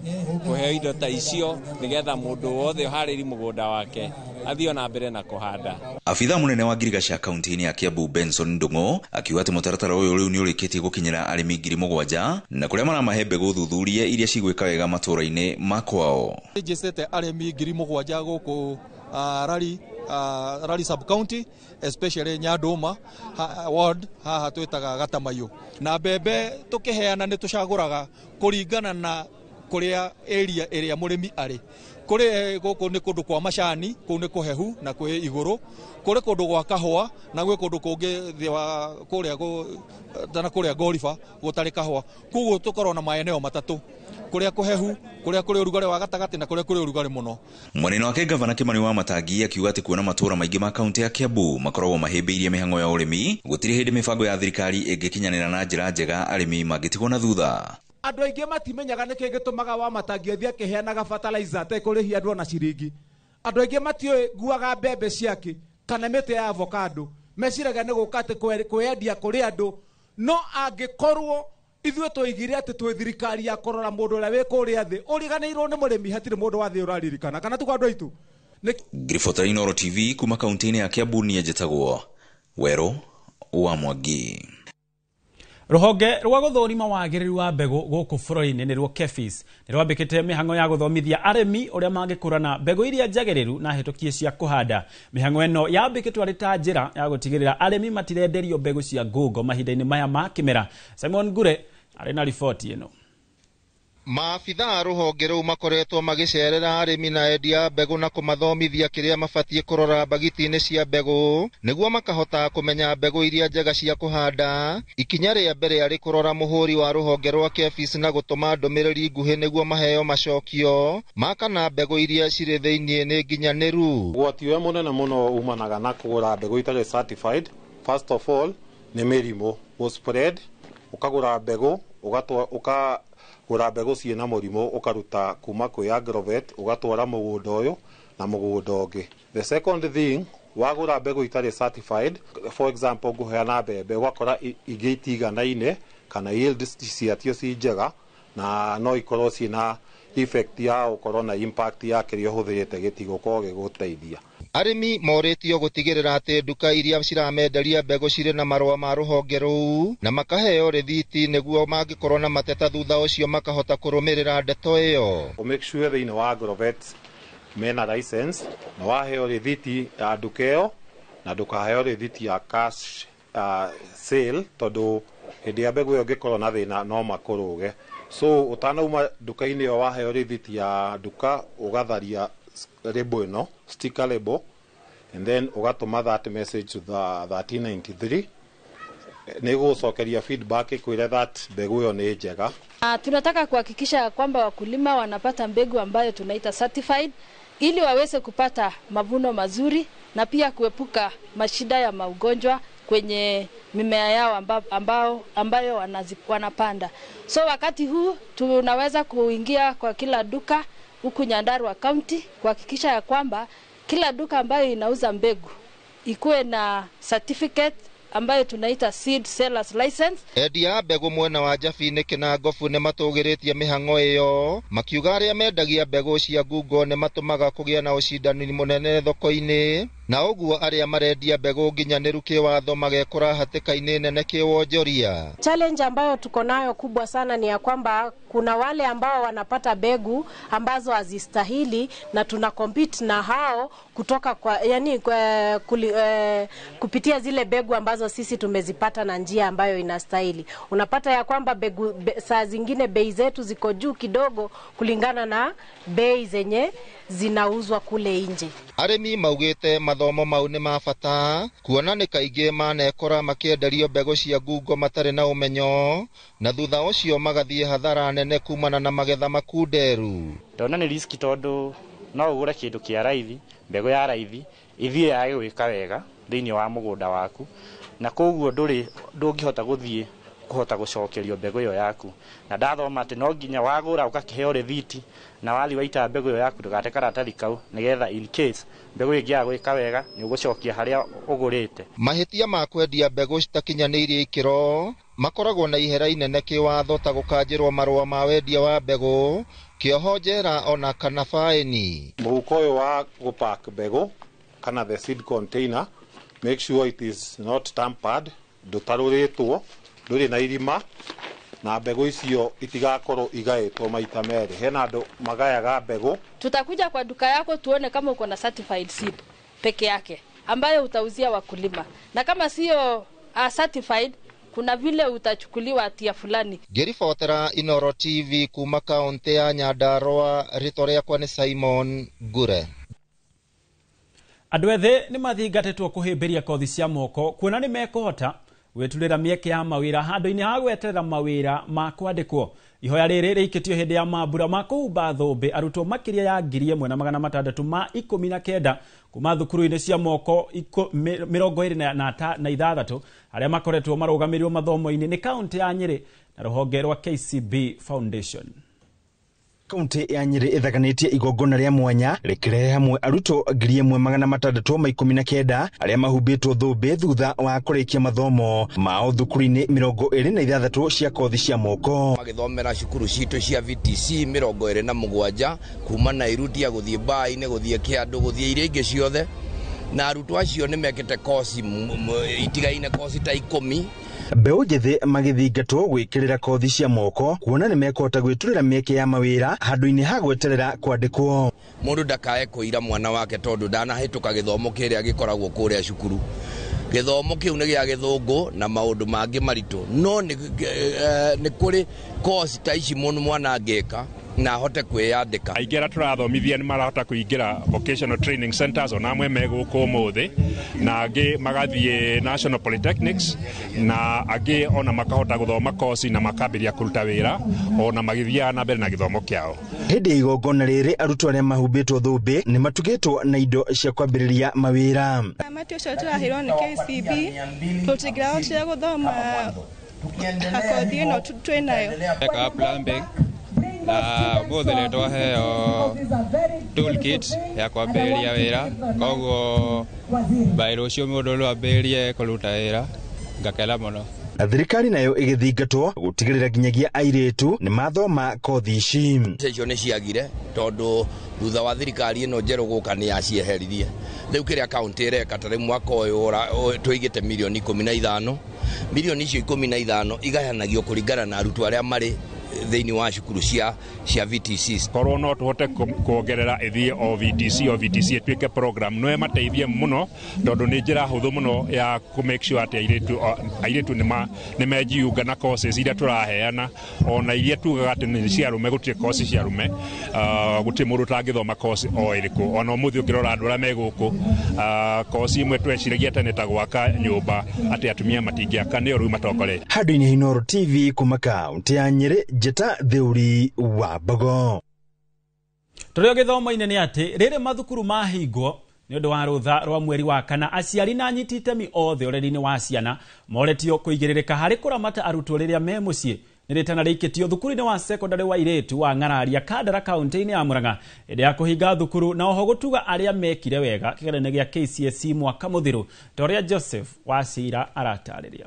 kũheo indo ta icio nĩgetha mũndũ wothe ũharĩri mũgũnda wake athiĩ ona mbere na kũhanda. Abithaa mũnene wa ngirigaca kaunti-inĩ ya Kiambu Benson Ndung'u akiuga atĩ mũtaratara ũyũ rĩu nĩ ũrĩkĩtie gũkinyĩra arĩmi 7,000 na kũrĩa maramahe mbegũ thuthurie iria cigwĩka wega matũũra-inĩ ma kwao. Njĩcĩte arĩmi 7,000 gũkũ Rari sub county, especially Nyandũma ward haha twĩtaga Gatamaiyũ. Na mbembe tũkĩheana nĩ tũcagũraga kũringana na kũrĩa area ĩrĩa mũrĩmi arĩ. Kũrĩ gũkũ nĩ kũndũ kwa macani, kũu nĩ kũhehu na kwĩ igũrũ, kũrĩ kũndũ gwa kahũa na gwĩ kũndũ kũngĩ thĩ wa kũrĩa kũrĩa Ngoriba gũtarĩ kahũa. Koguo tũkorwo na maeneo matatũ, kũrĩa kũhehu, kũrĩa kũrĩ ũrugarĩ wa gatagatĩ na kũrĩa kũrĩ ũrugarĩ mũno. Mwena wake gavana Kimani wa Matangi akiuga atĩ kuona matũũra maingĩ ma kaunti ya Kiambu makoragwo mahĩmbĩirie mĩhang'o ya ũrĩmi, gũtirĩ hĩndĩ mĩbango ya thirikari ĩngĩkinyanĩra na njĩra njega arĩmi mangĩtigwo na thutha. Andũ aingĩ matimenyaga nĩkĩ gĩtũmaga wa Matangi athiĩ akĩheanaga fertilizer atekũrĩhia andũ ona ciringi. Andũ aingĩ matiũĩ nguaga mbembe ciake kana mĩtĩ ya avocado, meciragia nĩ gũka atĩ kwĩyendia kũrĩ andũ. No angĩkorwo ithuĩ tũigire atĩ twĩ thirikari ya kũrora mũndũ ũrĩa wĩ kũrĩa thĩ ũriganĩirwo nĩ mũrĩmi, hatirĩ mũndũ wa thĩ ũraririkana, kana tiguo andũ aitũ? Ngiribota Inooro TV kuma kaunti-inĩ ya Kiambu, niĩ njĩtagwo Werũ wa Mwangi. Rũhonge rwa gũthũrima wagĩrĩru wa mbegũ gũkũ bũrũri-inĩ nĩruo KEPHIS nĩ rwambĩkĩte mĩhang'o ya gũthomithia arĩmi ũrĩa mangĩkũrana mbegũ iria njagĩrĩru na hĩtũkie cia kũhanda. Mĩhang'o ĩno yambĩkĩtwo arĩ ta njĩra ya gũtigĩrĩra arĩmi matirenderio mbegũ cia ngungo mahinda-inĩ maya ma kĩmera. Simon Ngure arĩ na riboti ĩno. Maabithaa rũhonge rũu makoretwo magĩcerera arĩmi na endia mbegũ na kũmathomithia kĩrĩa mabatiĩ kũrora mbagiti-inĩ cia mbegũ nĩguo makahota kũmenya mbegũ iria njega cia kũhanda. Ikinya rĩa mbere arĩ kũrora mũhũri wa rũhonge rwa KEPHIS na gũtũma ndũmĩrĩri nguhĩ nĩguo maheo macokio ma kana mbegũ iria cirĩ thĩinĩ nĩ nginyanĩru. Ũgwati ũrĩa mũnene mũno umanaga na kũgũra mbegũ itarĩ certified, first of all nĩ mĩrimũ gũ spread. Ũkagũra mbegũ ũkagũra mbegũ ciĩna mũrimũ ũkaruta kuma kwĩ agrovet ũgatwara mũgũnda ũyũ na mũgũnda ũngĩ. The second thing, wagũra mbegũ itarĩ certified, for example ngũheana mbembe ũgakora ingĩ itiganaine kana yield ciatio ci njega na no ikorwo ciĩna effect ya ũkorwo na impact ya kĩrĩa ũhũthĩrĩte gĩtigũkorwo gĩgũteithia. Arĩmi morĩtio gũtigĩrĩra atĩ nduka iria ciramenderia mbegũ cirĩ na marũa ma rũhonge rũu na makaheo rĩthiti nĩguo mangĩkorwo na mateta thutha ũcio makahota kũrũmĩrĩra ndeto ĩyo. Make sure thĩinĩ wa agrovet mena license na waheo rĩthiti ya nduka ĩyo na ndũkaheo rĩthiti ya cash sale tondũ hĩndĩ ya mbegũ ĩyo ĩngĩkorwo na thĩna no makũrũge. So ũtanauma nduka-inĩ ĩyo waheo rĩthiti ya nduka ũgatharia label ĩno, sticker label, and then ũgatũma that message to the 1393 nĩgũcokeria feedback ĩkwĩre that mbegũ ĩyo nĩ njega. Tunataka kuhakikisha kwamba wakulima wanapata mbegu ambayo tunaita certified ili waweze kupata mavuno mazuri na pia kuepuka mashida ya maugonjwa kwenye mimea yao ambayo wanapanda. So wakati huu tunaweza kuingia kwa kila duka huku Nyandarua County kuhakikisha ya kwamba kila duka ambayo inauza mbegu ikuwe na certificate ambayo tunaita seed sellers license. Endia mbegũ mwena wa Njabi-inĩ Kĩnangobu nĩ matũgĩrĩtie mĩhang'o ĩyo makiuga arĩa mendagia mbegũ cia ngungo nĩ matũmaga kũgĩa na ũcindani mũnene thoko-inĩ na ũguo arĩa marendia mbegũ nginyanĩru kĩwatho magekora hatĩka-inĩ nene kĩwonjoria. Challenge ambayo tuko nayo kubwa sana ni ya kwamba kuna wale ambao wanapata mbegu ambazo hazistahili na tuna compete na hao kutoka kwa, yani, kupitia zile mbegu ambazo sisi tumezipata na njia ambayo inastahili. Unapata ya kwamba mbegu saa zingine bei zetu ziko juu kidogo kulingana na bei zenye zinauzwa kule nje. Arĩmi maugĩte mathomo mau nĩ ma bata kuona nĩ kaingĩ manekora makĩenderio mbegũ cia ngungo matarĩ na ũmenyo na thutha ũcio magathiĩ hathara nene kumana na magetha makunderu. Ndona nĩ riski tondũ no ũgũre kĩndũ kĩa raithi, mbegũ ya raithi ithiĩ yage gwĩka wega thĩinĩ wa mũgũnda waku, na koguo ndũngĩhota gũthiĩ kũhota gũcokerio mbegũ ĩyo yaku. Na ndathoma atĩ no nginya wagũra ũgakĩheo rĩthiti na wathiĩ waita mbegũ ĩyo yaku ndũgate karatathi kau, nĩgetha in case mbegũ ĩngĩaga gwĩka wega nĩ ũgũcokia harĩa ũgũrĩte. Mahĩtia ma kwendia mbegũ citakinyanĩirie ikĩro makoragwo na ihera inene kĩwatho ta gũkanjĩrwo marũa ma wendia wa mbegũ, kĩoho njera ona kana baĩni. Mũhuko ũyũ wa gũpack mbegũ kana the seed container, make sure it is not tampered, ndũtarũrĩtwo, ndũrĩ na irima, na mbegũ icio itigakorwo igaĩtwo maita merĩ. Hena andũ magayaga mbegũ. Tutakuja kwa duka yako tuone kama uko na certified seed peke yake ambayo utauzia wakulima, na kama sio certified kuna vile utachukuliwa hatia fulani. Ngĩribotera Inoro TV kuma kaunti ya Nyandarua, rĩtwa rĩakwa nĩ Simon Ngure. Andũ ethĩ nĩ mathingatĩtwo kũhĩmbĩria kothi cia moko kuona nĩ mekũhota gwĩturĩra mĩeke ya mawĩra handũ-inĩ ha gweterera mawĩra ma kwandĩkwo. Ihoya rĩrĩ rĩikĩtio hĩndĩ ya mambura ma kũhumba thũmbĩ arutwo makĩria ya 1619 kuma thukuru-inĩ cia moko 26 arĩa makoretwo marũgamĩrĩirwo mathomo-inĩ nĩ kaunti ya Nyĩrĩ na rũhonge rwa KCB Foundation. Kaunti ya Nyĩrĩ ĩthaganĩtie igongona rĩa mwanya rĩkĩrehe hamwe arutwo 1619 arĩa mahumbĩtwo thũmbĩ thutha wa kũrĩkia mathomo mao thukuru-inĩ 26 cia kothi cia moko. Magĩthomera cukuru citũ cia VTC 27 kuma Nairutia gũthiĩ Mbaĩ-inĩ gũthiĩ Kĩandũ gũthiĩ iria ingĩ ciothe, na arutwo acio nĩ mekĩte kosi itigaine, kosi ta 10. Mbeũ njĩthĩ magĩthingatwo gwĩkĩrĩra kothi cia moko kuona nĩ mekũhota gwĩturĩra mĩeke ya mawĩra handũ-inĩ ha gweterera kwandĩkwo. Mũndũ ndakae kũira mwana wake tondũ ndanahĩtũka gĩthomo kĩrĩa gĩkoragwo kũrĩa cukuru. Gĩthomo kĩu nĩ gĩa gĩthũngũ na maũndũ mangĩ maritũ, no nĩ kũrĩ kosi ta ici mũndũ mwana angĩka na ahote kwĩyandĩka. Aingĩ arĩa tũrathomithia nĩ marahota kũingĩra vocational training centers ona amwe me gũkũ ũmũthĩ, na angĩ magathiĩ national polytechnics, na angĩ ona makahota gũthoma kosi na makambĩrĩria kũruta wĩra ona magĩthiaga na mbere na gĩthomo kĩao. Hĩndĩ ya igongona rĩrĩ arutwo arĩa mahumbĩtwo thũmbĩ nĩ matugĩtwo na indo cia kwambĩrĩria mawĩra. Mati ũcio tũraheirwo nĩ KCB tũtingĩrahotire gũthoma kothi ĩno twĩnayo. Eka plumbing na ũmũthĩ nĩ twaheo toolkit ya kwambĩrĩria wĩra, koguo by rũciũ mũndũ no ambĩrĩrie kũruta wĩra, ngakena mũno. Thirikari nayo ĩgĩthingatwo gũtigĩrĩra nginyagia airĩtu nĩ mathoma kothi ici. Icio nĩ ciagire tondũ thutha wa thirikari ĩno njerũ gũka nĩ yacieheririe. Rĩu kĩrĩa kaunti ĩreka ta rĩu mwaka ũyũ tũigĩte mirioni 15, mirioni icio 15 igayanagio kũringana na arutwo arĩa marĩ thĩinĩ wa cukuru cia VTCs. Korwo no tũhote kuongerera ĩthiĩ o VTC o VTC ĩtuĩke program no ĩmateithie mũno tondũ nĩ njĩra hũthũ mũno ya kũ make sure atĩ airĩtu nĩ mejiunga na courses iria tũraheana, ona iria tugaga atĩ nĩ cia arũme, gũtirĩ courses cia arũme, gũtirĩ mũndũ ũtangĩthoma course o ĩrĩkũ. Ona ũmũthĩ ũngĩrora andũ arĩa me gũkũ, course imwe tweciragia tene ta gwaka nyũmba atĩ atumia matingĩaka nĩo rĩu matongoretie. Handũ-inĩ Inooro TV kuma kaunti ya Nyĩrĩ, Njĩta Theuri wa Mbogo. Tũrĩ o gĩthomo-inĩ nĩ atĩ rĩrĩ mathukuru mahingwo nĩ ũndũ wa rũtha rwa mweri wa kana, aciari na anyiti itemi othe ũreri-inĩ wa ciana moretio kũigĩrĩrĩka harĩ kũramata arutwo rĩrĩa me mũciĩ. Nĩ rĩtana rĩikĩtio thukuru-inĩ wa secondary wa airĩtu wa Ng'araria Kandara kaunti-inĩ ya Murang'a hĩndĩ ya kũhinga thukuru na oho gũtuga arĩa mekire wega kĩgeranio gĩa KCSE mwaka mũthiru, ta ũrĩa Joseph Wacira aratarĩria.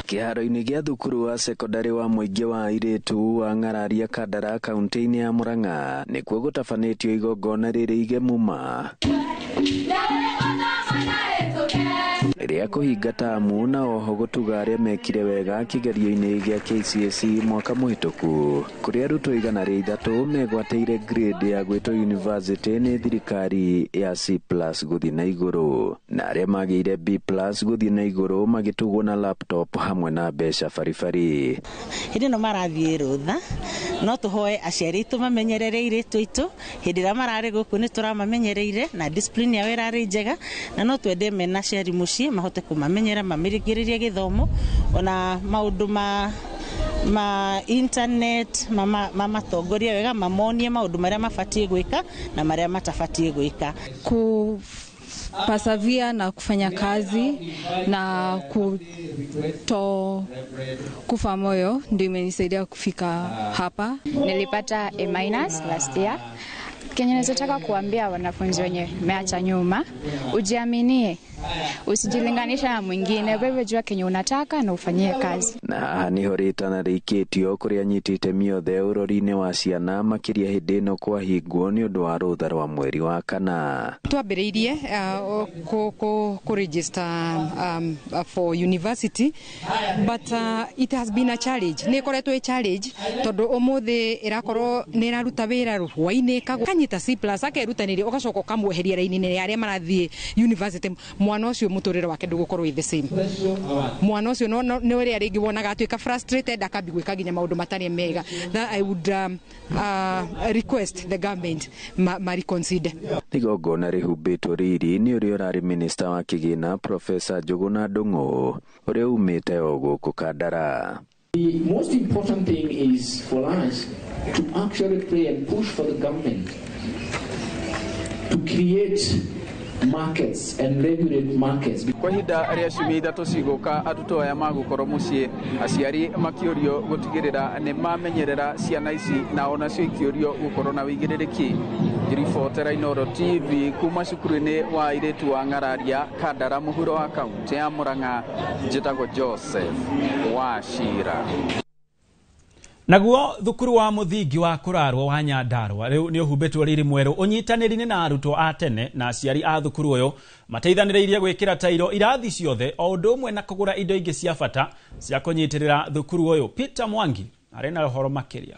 Kĩharo-inĩ gĩa thukuru wa sekondari wa mũingĩ wa airĩtu wa Ng'araria Kandara kaunti-inĩ ya Murang'a nĩkuo gũtabanĩtio igongona rĩrĩ igemu ma. Rĩa kũhinga tamu na oho gũtuga arĩa mekire wega kĩgerio-inĩ gĩa KCSE mwaka mũhĩtũku, kũrĩa arutwo 103 megwatĩire grade ya gwĩtwo university nĩ thirikari ya C+ gũthiĩ na igũrũ, na arĩa magĩire B+ gũthiĩ na igũrũ magĩtugwo na laptop hamwe na mbeca baribari. Hĩndĩ ĩno marathiĩ rũtha, no tũhoe aciari aitũ mamenyerere airĩtu aitũ hĩndĩ ĩrĩa mararĩ gũkũ nĩ tũramamenyereire na discipline yao ĩrarĩ njega, na no twende mena aciari mũciĩ mahote kũmamenyera mamĩrigĩrĩrie gĩthomo ona maũndũ ma internet mamatongorie wega, mamonie maũndũ marĩa mabatiĩ gwĩka na marĩa matabatiĩ gwĩka. Kupasavia na kufanya kazi na kuto kufa moyo ndio imenisaidia kufika hapa. Nilipata A- last year. Kenye naweza kuambia wanafunzi wenye meacha nyuma, ujiaminie, usijilinganisha na mwingine, wewe jua kenye unataka na ufanyie kazi. Na haha niho rĩtana rĩikĩtio kũrĩ anyiti itemi othe ũrori-inĩ wa ciana makĩria hĩndĩ ĩno kwahingwo nĩ ũndũ wa rũtha rwa mweri wa kana. Twambĩrĩirie kũ register for university, but it has been a challenge. Nĩ ĩkoretwo ĩ challenge tondũ ũmũthĩ ĩrakorwo nĩ ĩraruta wĩra hwaĩ-inĩ, kanyita C+ akerutanĩria, ũgacoka ũkamweheria raini-inĩ ya arĩa marathiĩ university. Mwana ũcio mũtũrĩre wake ndũgũkorwo ĩ the same. Mwana ũcio nĩ ũrĩa rĩngĩ wonaga atuĩka frustrated, akambi gwĩka nginya maũndũ matarĩ mega. That I would request the government ma reconsider. Igongona rĩhumbĩtwo riri nĩ ũrĩa ũrarĩ minista wa kĩgĩna Profesa Njũgũna Ndung'u ũrĩa umĩte o gũkũ Kandara. The most important thing is for us to actually pray and push for the government to create markets and regulate markets. Kwa ihinda rĩa ciumia ithatũ cigũka, arutwo aya magũkorwo mũciĩ, aciari makĩũrio gũtigĩrĩra nĩ mamenyerera ciana ici na onacio ikĩũrio gũkorwo na wĩigĩrĩrĩki. Ngĩribotera Inooro TV kuma cukuru-inĩ wa airĩtu wa Ng'araria, Kandara, mũhuro wa kaunti ya Murang'a, njĩtagwo Joseph Wachira. Naguo thukuru wa mũthingi wa kũrarwo wa Nyandarua rĩu nĩ ũhumbĩtwo riri mwerũ ũnyitanĩri-inĩ na arutwo a tene na aciari a thukuru ũyũ mateithanĩrĩirie gwĩkĩra tairo irathi ciothe o ũndũ ũmwe na kũgũra indo ingĩ cia bata cia kũnyitĩrĩra thukuru ũyũ. Peter Mwangi arĩ na ũhoro makĩria.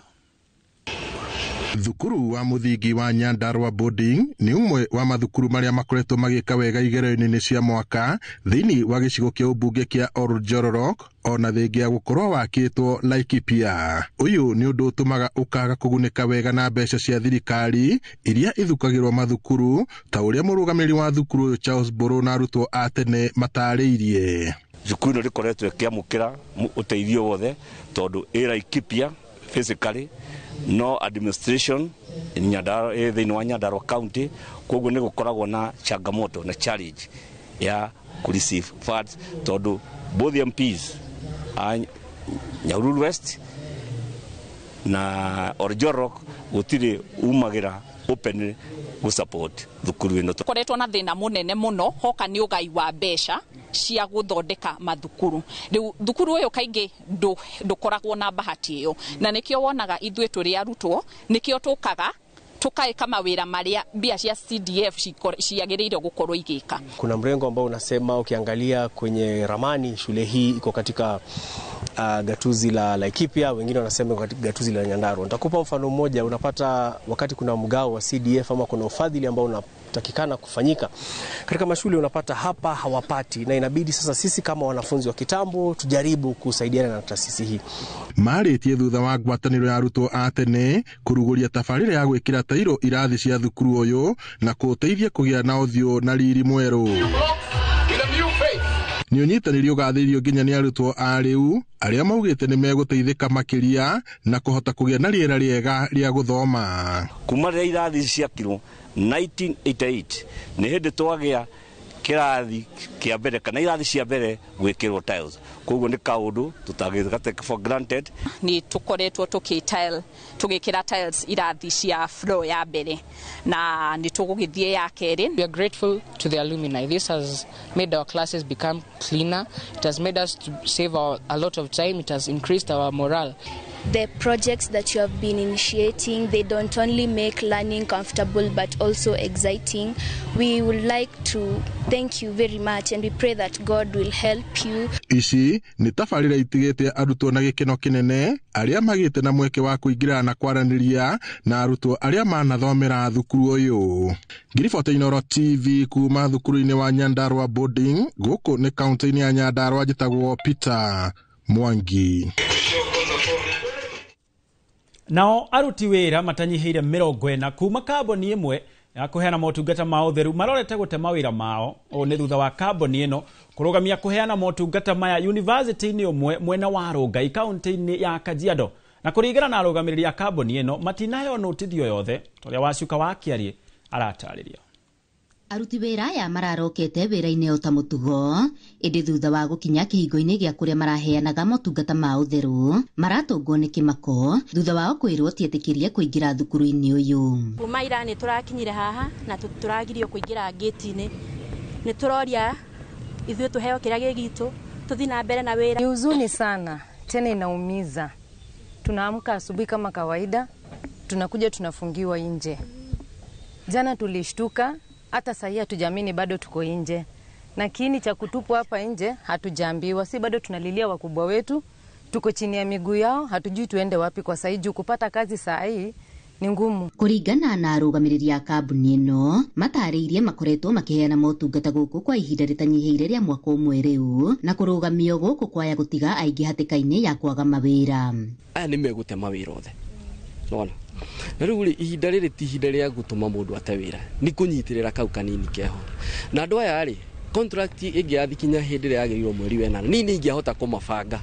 Thukuru wa mũthingi wa Nyandarua Boarding nĩ ũmwe wa mathukuru marĩa makoretwo magĩka wega igerio-inĩ cia mwaka thĩinĩ wa gĩcigo kĩa ũmbunge kĩa Oljororok, ona thengia ya gũkorwo wakĩtwo Laikipia. Ũyũ nĩ ũndũ ũtũmaga ũkaga kũgunĩka wega na mbeca cia thirikari iria ithukagĩrwo mathukuru, ta ũrĩa mũrũgamĩrĩri wa thukuru ũyũ Charles Mbũrũ na arutwo a tene matarĩirie. Thukuru ĩno ndĩkoretwo ĩkĩamũkĩra ũteithio wothe tondũ ĩ Laikipia physically, no administration Nyandarua thĩinĩ wa Nyandarua County, koguo nĩ gũkoragwo na changamoto na challenge ya ku receive funds tondũ both MPs a Nyahururu West na Oljorok gũtirĩ umagĩra openly gũ support thukuru ĩno. Koretwo na thĩna mũnene mũno hoka nĩ ũgai wa mbeca cia gũthondeka mathukuru. Rĩu thukuru ũyũ kaingĩ ndũkoragwo na bahati ĩyo, na nĩkĩo wonaga ithuĩ tũrĩ arutwo nĩkĩo tũkaga tukaeka mawĩra marĩa mbia cia CDF ciagĩrĩire gũkorwo igĩka. Kuna mrengo ambao unasema ukiangalia kwenye ramani shule hii iko katika gatuzi la Laikipia, wengine wanasema iko katika gatuzi la Nyandarua. Nitakupa mfano mmoja. Unapata wakati kuna mgao wa CDF ama kuna ufadhili ambao unatakikana kufanyika katika mashule, unapata hapa hawapati, na inabidi sasa sisi kama wanafunzi wa kitambo tujaribu kusaidiana na taasisi hii. Marĩtie thutha wa ngwatanĩro ya arutwo a tene kũrugũria tabarĩra ya gwĩkĩra tairo irathi cia thukuru ũyũ na kũũteithia kũgĩa na ũthiũ na riri mwerũ. Nĩ ũnyitanĩri ũgathĩrĩirio nginya nĩ arutwo a rĩu arĩa maugĩte nĩ megũteithĩka makĩria na kũhota kũgĩa na rĩera rĩega rĩa gũthoma. Kuma rĩrĩa irathi ciakirwo 1988 nĩ hĩndĩ twagĩa kĩrathi kĩa mbere kana irathi cia mbere gwĩkĩrwo tiles, koguo nĩ kaũndũ tũtangĩga take for granted. Nĩ tũkoretwo tũgĩkĩra tiles irathi cia floor ya mbere na nĩ tũgũgĩthiĩ ya kerĩ. We are grateful to the alumni. This has made our classes become cleaner. It has made us to save a lot of time. It has increased our morale. The projects that you have been initiating, they don't only make learning comfortable but also exciting. We would like to thank you very much and we pray that God will help you. Ici nĩ tabarĩra itigĩte arutwo na gĩkeno kĩnene arĩa magĩte na mweke wa kũingĩrana na kwaranĩria na arutwo arĩa manathomera thukuru ũyũ. Ngiribota Inooro TV kuma thukuru-inĩ wa Nyandarua Boarding gũkũ nĩ kaunti-inĩ ya Nyandarua, njĩtagwo Peter Mwangi. Nao aruti wĩra matanyihĩire 40 kuma kambuni ĩmwe ya kũheana motungata ma ũtheru marorete gũte mawĩra mao. Ũũ nĩ thutha wa kambuni ĩno kũrũgamia kũheana motungata maya university-inĩ ũmwe mwena wa Rongai kaunti-inĩ ya Kajiado. Na kũringana na arũgamĩrĩri a kambuni ĩno matinaheo notithio yothe ũrĩa Wacuka wa Kĩarie aratarĩria. Aruti wĩra aya mararokete wĩra-inĩ o ta mũtugo, ĩndĩ thutha wa gũkinya kĩhingo-inĩ gĩa kũrĩa maraheanaga motungata ma ũtheru maratũngwo nĩ kĩmako thutha wao kwĩrwo tietĩkĩrie kũingĩra thukuru-inĩ ũyũ. Kuma ira nĩ tũrakinyire haha na tũragirio kũingĩra ngĩti-inĩ, nĩ tũroria ithuĩ tũheo kĩrĩa gĩ gitũ tũthiĩ na mbere na wĩra. Ni huzuni sana, tena inaumiza. Tunaamka asubuhi kama kawaida, tunakuja tunafungiwa nje. Jana tulishtuka, hata sahii hatujamini bado tuko nje. Na kiini cha kutupwa hapa nje hatujaambiwa, si bado tunalilia wakubwa wetu, tuko chini ya miguu yao, hatujui tuende wapi kwa sahii juu kupata kazi saa hii ni ngumu. Kũringana na arũgamĩrĩri a kambuni ĩno matarĩirie makoretwo makĩheana motungata gũkũ kwa ihinda rĩtanyihĩire rĩa mwaka ũmwe rĩu, na kũrũgamio gũkũ kwaya gũtiga aingĩ hatĩka-inĩ ya kwaga mawĩra. Aya nĩ megũte mawĩra othe, nona na rĩu rĩ ihinda rĩrĩ ti ihinda rĩa gũtũma mũndũ ate wĩra, nĩ kũnyitĩrĩra kau kanini keho. Na andũ aya rĩ contract ĩngĩathikinya hĩndĩ ĩrĩa yagĩrĩirwo mweri wa 8 niĩ nĩingĩahota kũmabanga,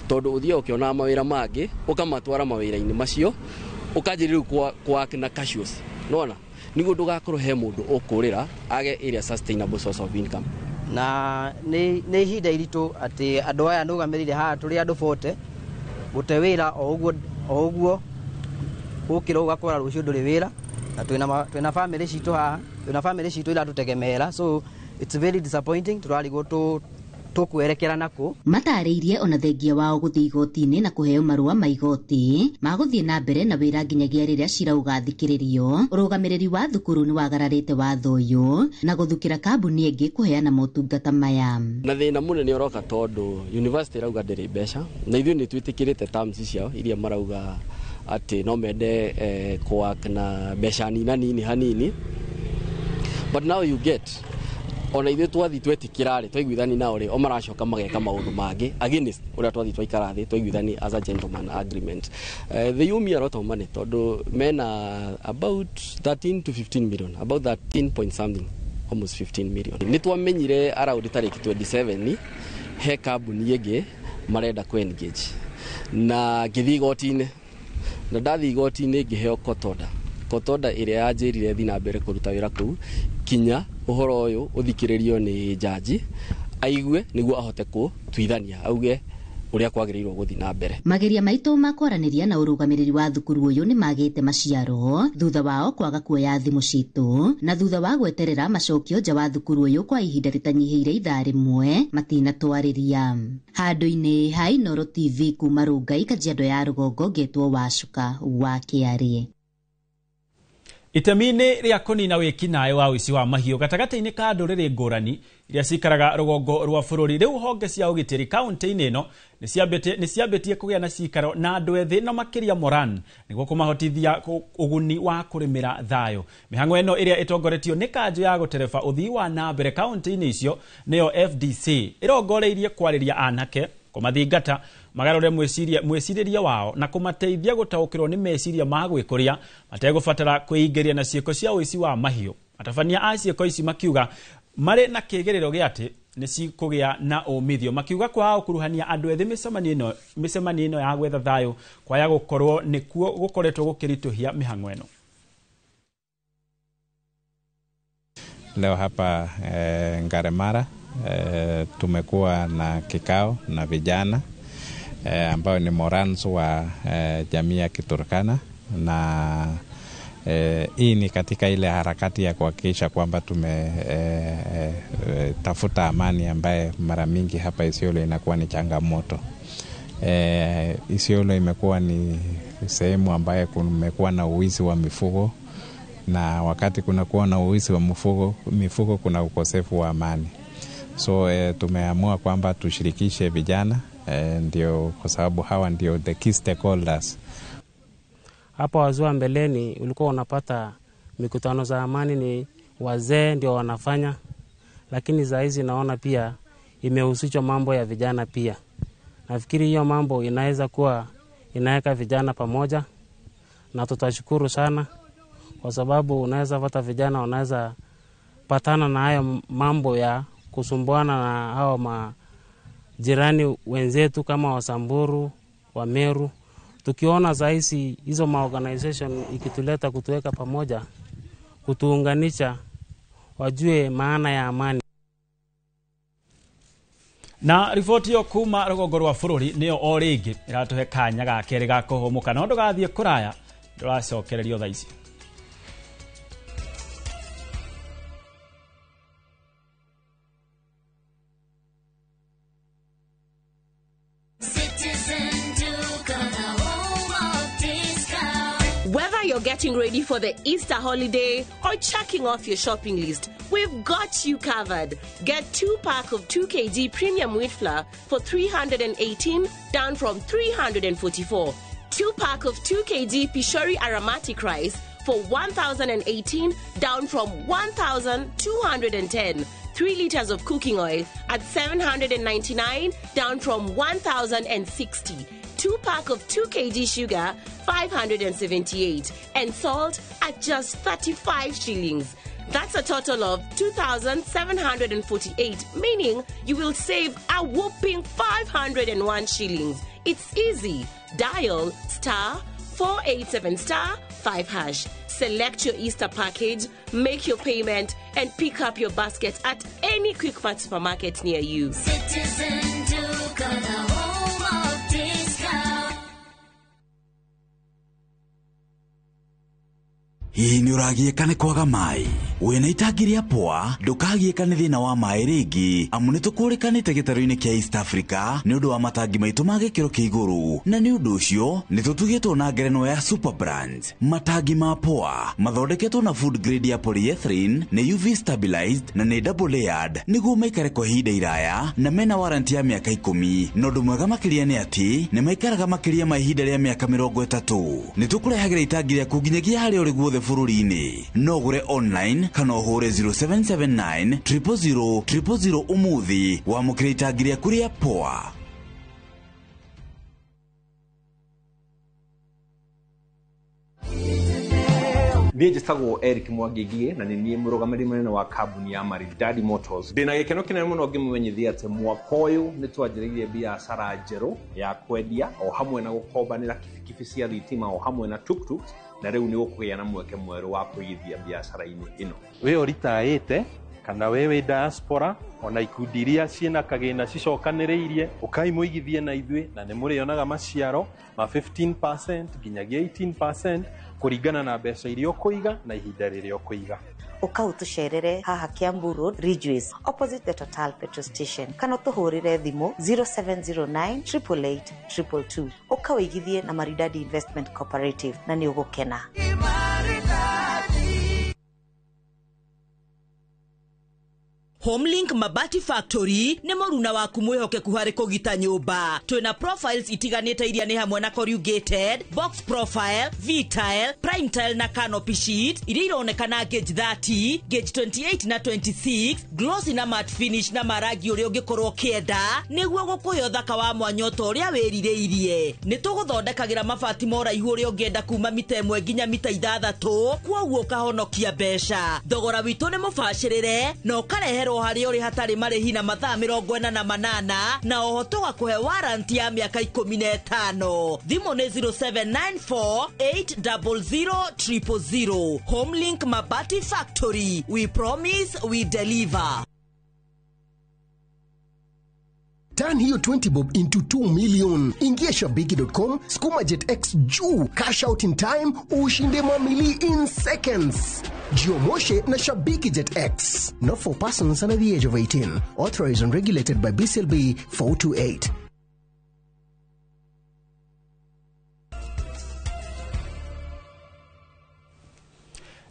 tondũ ũthiaga ũkĩonaga mawĩra mangĩ ũkamatwara mawĩra-inĩ macio ũkanjĩrĩria kwa na cashews, nona nĩguo ndũgakorwo he mũndũ ũkũrĩra age ĩrĩa sustainable source of income. Na nĩ ihinda iritũ atĩ andũ aya nũgamĩrĩire haha tũrĩ andũ 40 gũte wĩra o ũguo gũkĩra ũgakora rũciũ ndũrĩ wĩra, na twĩna family citũ haha, twĩna family citũ iratũtegemeera, so it's very disappointing. Tũrarigwo tũkwerekera nakũ. Matarĩirie ona thengia wao gũthiĩ igoti-inĩ na kũheo marũa ma igoti magũthiĩ na mbere na wĩra nginyagia rĩrĩa cira ũgathikĩrĩrio. Ũrũgamĩrĩri wa thukuru nĩ wagararĩte watho ũyũ na gũthukĩra kambuni ĩngĩ kũheana motungata maya. Na thĩna mũnene ũroka tondũ university ĩrauga ndĩrĩ mbeca, na ithuĩ nĩ twĩtĩkĩrĩte terms ciao iria marauga atĩ no mende kũwork na mbeca nina nini hanini, but now you get ona ithuĩ twathi twetĩkĩra rĩ twaiguithani nao rĩ o maracoka mageka maũndũ mangĩ against ũrĩa twathi twaikara thĩ twaiguithani as a gentleman agreement. They owe me a lot of money tondũ mena about 13 to 15 million, about 13 point something, almost 15 million. Nĩ twamenyire around tarĩki 27 he kambuni ĩngĩ marenda kũ engage, na ngĩthiĩ igoti-inĩ, na ndathiĩ igoti-inĩ ngĩheo court order. Court order ĩrĩa yanjĩrire thiĩ na mbere kũruta wĩra kũu kinya ũhoro ũyũ ũthikĩrĩrio nĩ jaji aigue nĩguo ahote kũtuithania auge ũrĩa kwagĩrĩirwo gũthiĩ na mbere. Mageria maitũ ma kwaranĩria na ũrũgamĩrĩri wa thukuru ũyũ nĩ magĩte maciaro thutha wao kwaga kuoya thimũ citũ, na thutha wa gweterera macokio nja wa thukuru ũyũ kwa ihinda rĩtanyihĩire ithaa rĩmwe matinatwarĩria. Handũ-inĩ ha Inooro TV kuma Rongai, Kajiado ya Rũgongo, ngetwo Wacuka wa Kĩarie. Itemi-inĩ rĩa kũnina wĩkinaĩ wa ũici wa mahiũ gatagatĩ-inĩ ka ndũrĩrĩ ngũrani iria cikaraga rũgongo rwa bũrũri, rĩu honge cia ũgitĩri kaunti-inĩ ĩno nĩ ciambĩtie kũgĩa na cikaro na andũ ethĩ na makĩria Moran nĩguo kũmahotithia ũguni wa kũrĩmĩra thayũ. Mĩhang'o ĩno ĩrĩa ĩtongoretio nĩ kanjũ ya gũtereba ũthii wa na mbere kaunti-inĩ icio nĩyo FDC ĩrongoreirie kwarĩria anake, kũmathingata magarũre mwĩcirĩrie wao na kũmateithia gũtaũkĩrwo nĩ meciria ma gwĩkũria mategũbatara kwĩingĩria na ciĩko cia ũici wa mahiũ. Atabania a ciĩko ici makiuga marĩ na kĩĩgĩrĩro gĩa atĩ nĩ cikũgĩa na ũmithio, makiuga kwaga gũkuruhania andũ ethĩ mĩcemanio ĩno ya gwetha thayũ kwaya gũkorwo nĩkuo gũkoretwo gũkĩritũhia mĩhang'o ĩno. Leo hapa Ngaremara tumekuwa na kikao na vijana ambao ni morans wa jamii ya Kiturkana, na hii ni katika ile harakati ya kuhakikisha kwamba tumetafuta amani ambaye mara mingi hapa Isiolo inakuwa ni changamoto. Isiolo imekuwa ni sehemu ambaye kumekuwa na uwizi wa mifugo, na wakati kunakuwa na uwizi wa mifugo kuna ukosefu wa amani. So tumeamua kwamba tushirikishe vijana, ndio kwa sababu hawa ndio the key stakeholders. Hapo wazee mbeleni ulikuwa unapata mikutano za amani ni wazee ndio wanafanya, lakini saa hizi naona pia imehusishwa mambo ya vijana pia. Nafikiri hiyo mambo inaweza kuwa inaweka vijana pamoja, na tutashukuru sana kwa sababu unaweza pata vijana wanaweza patana na hayo mambo ya kusumbuana na hao majirani wenzetu kama Wasamburu, Wameru. Tukiona saa hizi hizo maorganization ikituleta kutuweka pamoja, kutuunganisha, wajue maana ya amani. Na riboti yo kuma rũgongo rwa bũrũri nĩyo o rĩngĩ ĩratũhe kanya ga kerĩ ga kũhũmũka, no ndũgathiĩ kũraya, ndũracokererio thaa ici. Whether you're getting ready for the Easter holiday or checking off your shopping list, we've got you covered. Get 2 pack of 2 kg premium wheat flour for 318, down from 344. 2 pack of 2 kg Pishori aromatic rice for 1,018, down from 1,210. 3 liters of cooking oil at 799, down from 1,060. 2 pack of 2 kg sugar, 578, and salt at just 35 shillings. That's a total of 2,748, meaning you will save a whopping 501 shillings. It's easy. Dial star 487 star 5 hash. Select your Easter package, make your payment, and pick up your basket at any Quickmart supermarket near you. Citizen Duka, the home of discount. Hihi nĩ ũragiĩka nĩ kwaga maĩ? Wĩna itangi rĩa poa, ndũkagiĩka nĩ thĩna wa maĩ rĩngĩ, amu nĩ tũkũrĩkanĩte gĩtarũ-inĩ kĩa East Africa nĩ ũndũ wa matangi maitũ ma gĩkĩro kĩa igũrũ, na nĩ ũndũ ũcio nĩ tũtugĩtwo na ngerenwa ya Super Brands. Matangi ma poa mathondeketwo na food grade ya polyethylene, nĩ UV stabilized na nĩ double layered nĩguo maikare kwa ihinda iraya, na mena warranty ya mĩaka 10. Na ũndũ mwega makĩria nĩ atĩ nĩ maikaraga makĩria ma ihinda rĩa mĩaka 30. Nĩ tũkũrehagĩra itangi rĩaku nginyagia harĩa ũrĩ guothe bũrũri-inĩ. No ũgũre online kana ũhũre 0779 000 000 ũmũthĩ wamũkĩre itangi rĩaku rĩa poa. Niĩ njĩtagwo Eric Mwangi na nĩ niĩ mũrũgamĩrĩri mũnene wa kambuni ya Maridadi Motors. Ndĩna gĩkeno kĩnene mũno ngĩmũmenyithia atĩ mwaka ũyũ nĩ twanjĩrĩirie biacara njerũ ya kwendia o hamwe na gũkombanĩra kibikibi cia thitima o hamwe na tuktuks, na rĩu nĩ gũkũgĩa na mweke mwerũ wa kũigithia biacara-inĩ ĩno. Wĩ ũritaĩte kana we wĩ diaspora ona ikundi iria ciĩna kagĩna cicokanĩrĩirie, ũkai mũigithie na ithuĩ na nĩ mũrĩonaga maciaro ma 15% nginyagia 18% kũringana na mbeca iria ũkũiga na ihinda rĩrĩa ũkũiga. Ũka ũtũcerere haha Kiambu Road, Ridgeways, opposite the Total petrol station, kana ũtũhũrĩre thimũ 0709 888 222. Ũka ũigithie na Maridadi Investment Cooperative na nĩ ũgũkena. Homelink Mabati Factory nĩ mũruna waku mwĩhokeku harĩ kũgita nyũmba. Twĩna profiles itiganĩte iria nĩ hamwe na corrugated, box profile, V-tile, prime tile na canopy sheet iria ironekana gauge 30, gauge 28 na 26, glossy na matte finish na marangi ũrĩa ũngĩkorwo ũkĩenda nĩguo gũkũhe ũthaka wa mwanya ta ũrĩa wĩrirĩirie. Nĩ tũgũthondekagĩra mabati ma ũraihu ũrĩa ũngĩenda kuma mita 1 nginya mita 6, kwoguo ũkahonokia mbeca. Thogora witũ nĩ mũbacĩrĩre na ũkareherwo harĩa ũrĩ hatarĩ marĩhi na mathaa 48 na oho tũgakũhe warranty ya mĩaka 15. Thimũ nĩ 0794 800 000. Homelink Mabati Factory, we promise we deliver. Turn hiyo 20 bob into 2 million. Ingia shabiki.com, skuma Jet X juu, cash out in time, ushinde mamili in seconds. Jiomoshe na Shabiki Jet X. Not for persons under the age of 18. Authorized and regulated by BCLB 428.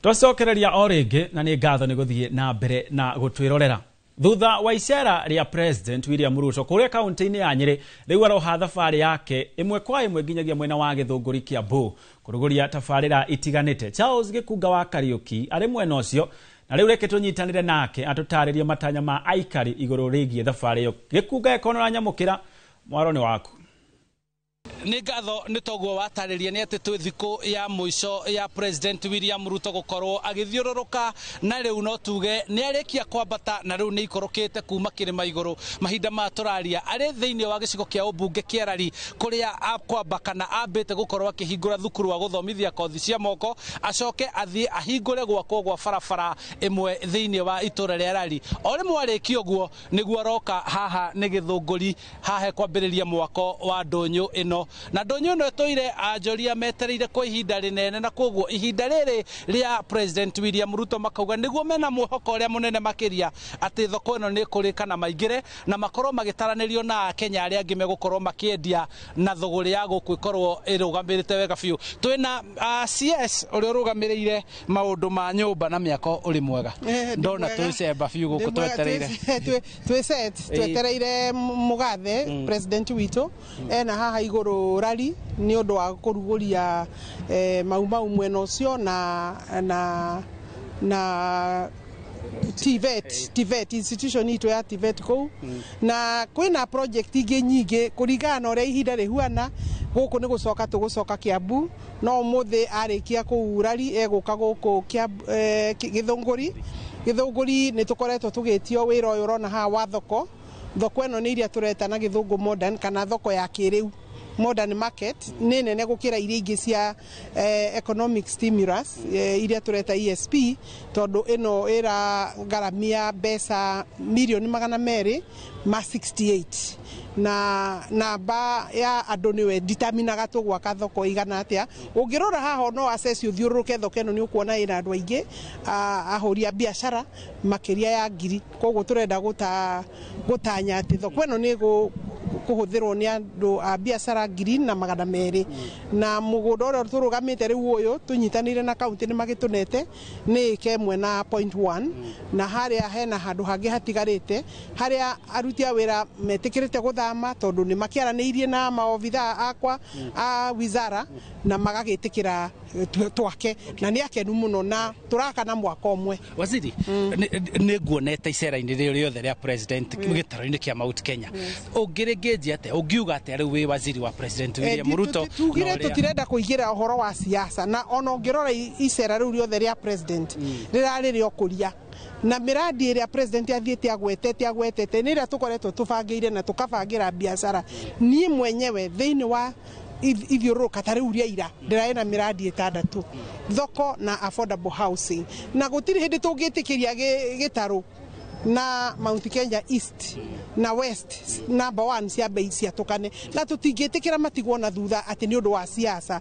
Twacokereria o rĩngĩ na nĩ ngatho nĩ gũthiĩ na mbere na gũtwĩrorera. Thutha wa icera rĩa President William Ruto kũrĩa kaunti-inĩ ya Nyĩrĩ, rĩu aroha thabarĩ yake ĩmwe kwa ĩmwe nginyagia mwena wa Gĩthũngũri Kiambu kũrugũria tabarĩra itiganĩte. Charles Gĩkunga wa Kariũki arĩ mwena ũcio na rĩu reke tũnyitanĩre nake atũtarĩrie matanya ma aikari igũrũ rĩgiĩ thabarĩ ĩyo. Gĩkunga ĩkorwo nĩũranyamũkĩra, mwaro nĩ waku. Nĩ ngatho nĩ toguo watarĩria nĩ atĩ twĩ thikũ ya mũico ya President William Ruto gũkorwo agĩthiũrũrũka, na rĩu no tuge nĩ arĩkia kwambata na rĩu nĩ ikũrũkĩte kuma kĩrĩma igũrũ. Mahinda maya tũraria arĩ thĩinĩ wa gĩcigo kĩa ũmbunge kĩa Rari kũrĩa akwamba kana ambĩte gũkorwo akĩhingũra thukuru wa gũthomithia kothi cia moko, acoke athiĩ ahingũre gwakwo gwa barabara ĩmwe thĩinĩ wa itũra rĩa Rari. O rĩmwe arĩkia ũguo nĩguo aroka haha nĩ Gĩthũngũri haha kwambĩrĩria mwako wa ndũnyũ ĩno, na ndũnyũ ĩno ĩtũire anjoria metereire kwa ihinda rĩnene, na koguo ihinda rĩrĩ rĩa President William Ruto makauga nĩguo mena mwĩhoko ũrĩa mũnene makĩria atĩ thoko ĩno nĩ ĩkũrĩka na maingĩre na makorwo magĩtaranĩrio na Akenya arĩa angĩ megũkorwo makĩendia na thũgũrĩ ya gũkũ ĩkorwo ĩrũgamĩrĩte wega biũ. Twĩna CS ũrĩa ũrũgamĩrĩire maũndũ ma nyũmba na mĩako, ũrĩ mwega? Ndona twĩcemba biũ gũkũ twetereire. Twĩ set twetereire mũgathe president witũ ena haha igũrũ Rari nĩ ũndũ wa kũrugũria mau mau mwena ũcio na TVET institution itũ ya TVET kũu, na kwĩna project ingĩ nyingĩ kũringana na ũrĩa ihinda rĩhuana. Gũkũ nĩ gũcoka tũgũcoka Kiambu, no ũmũthĩ arĩkia kũu Rari egũka gũkũ Gĩthũngũri. Gĩthũngũri nĩ tũkoretwo tũgĩtio wĩra ũyũ ũrona haha wa thoko. Thoko ĩno nĩ iria tũreta na gĩthũngũ modern, kana thoko ya kĩrĩu, modern market, nĩ nene gũkĩra iria ingĩ cia economic stimulus iria tũreta ESP, tondũ ĩno ĩragaramia mbeca mirioni 268 na namba ya andũ nĩwe determinaga tũgwaka thoko igana atĩa. Ũngĩrora haha no access ũthiũrũrũke thoko ĩno nĩ ũkuona ĩna andũ aingĩ ahũri a biacara makĩria ya 1000. Koguo tũrenda gũtanya atĩ thoko ĩno nĩ kũhũthĩrwo nĩ andũ a biacara 1200, na mũgũnda ũrĩa tũrũgamĩte rĩu ũyũ tũnyitanĩire na kaunti nĩ magĩtũnete nĩ ĩka 1.1, na harĩa hena handũ hangĩ hatigarĩte harĩa aruti a wĩra metĩkĩrĩte gũthama tondũ nĩ makĩaranĩirie na maobithaa akwa a wizara na magagĩtĩkĩra twake, na nĩ akenu mũno na tũraka na mwaka ũmwe. Waziri, nĩ nguonete icera-inĩ rĩrĩ rĩothe rĩa president gĩtaro-inĩ kĩa Mount Kenya, ũngĩrĩngĩnjia atĩa, ũngiuga atĩa rĩu wĩ waziri wa President William Ruto? Tugire tũtirenda kũingĩra ũhoro wa siasa, na ona ũngĩrora icera rĩu rĩothe rĩa president rĩrarĩ rĩa ũkũria na miradi ĩrĩa president athiĩte agwetete nĩ ĩrĩa tũkoretwo tũbangĩire na tũkabangĩra biacara. Niĩ mwenyewe thĩinĩ wa ithiũrũrũka ta rĩu rĩa ira ndĩrarĩ na miradi 6 thoko na affordable housing, na gũtirĩ hĩndĩ tũngĩtĩkĩria gĩtarũ na Mount Kenya East na West number 1 cia bei ciatũkane, na tũtingĩtĩkĩra matigwo na thutha atĩ nĩ ũndũ wa siasa.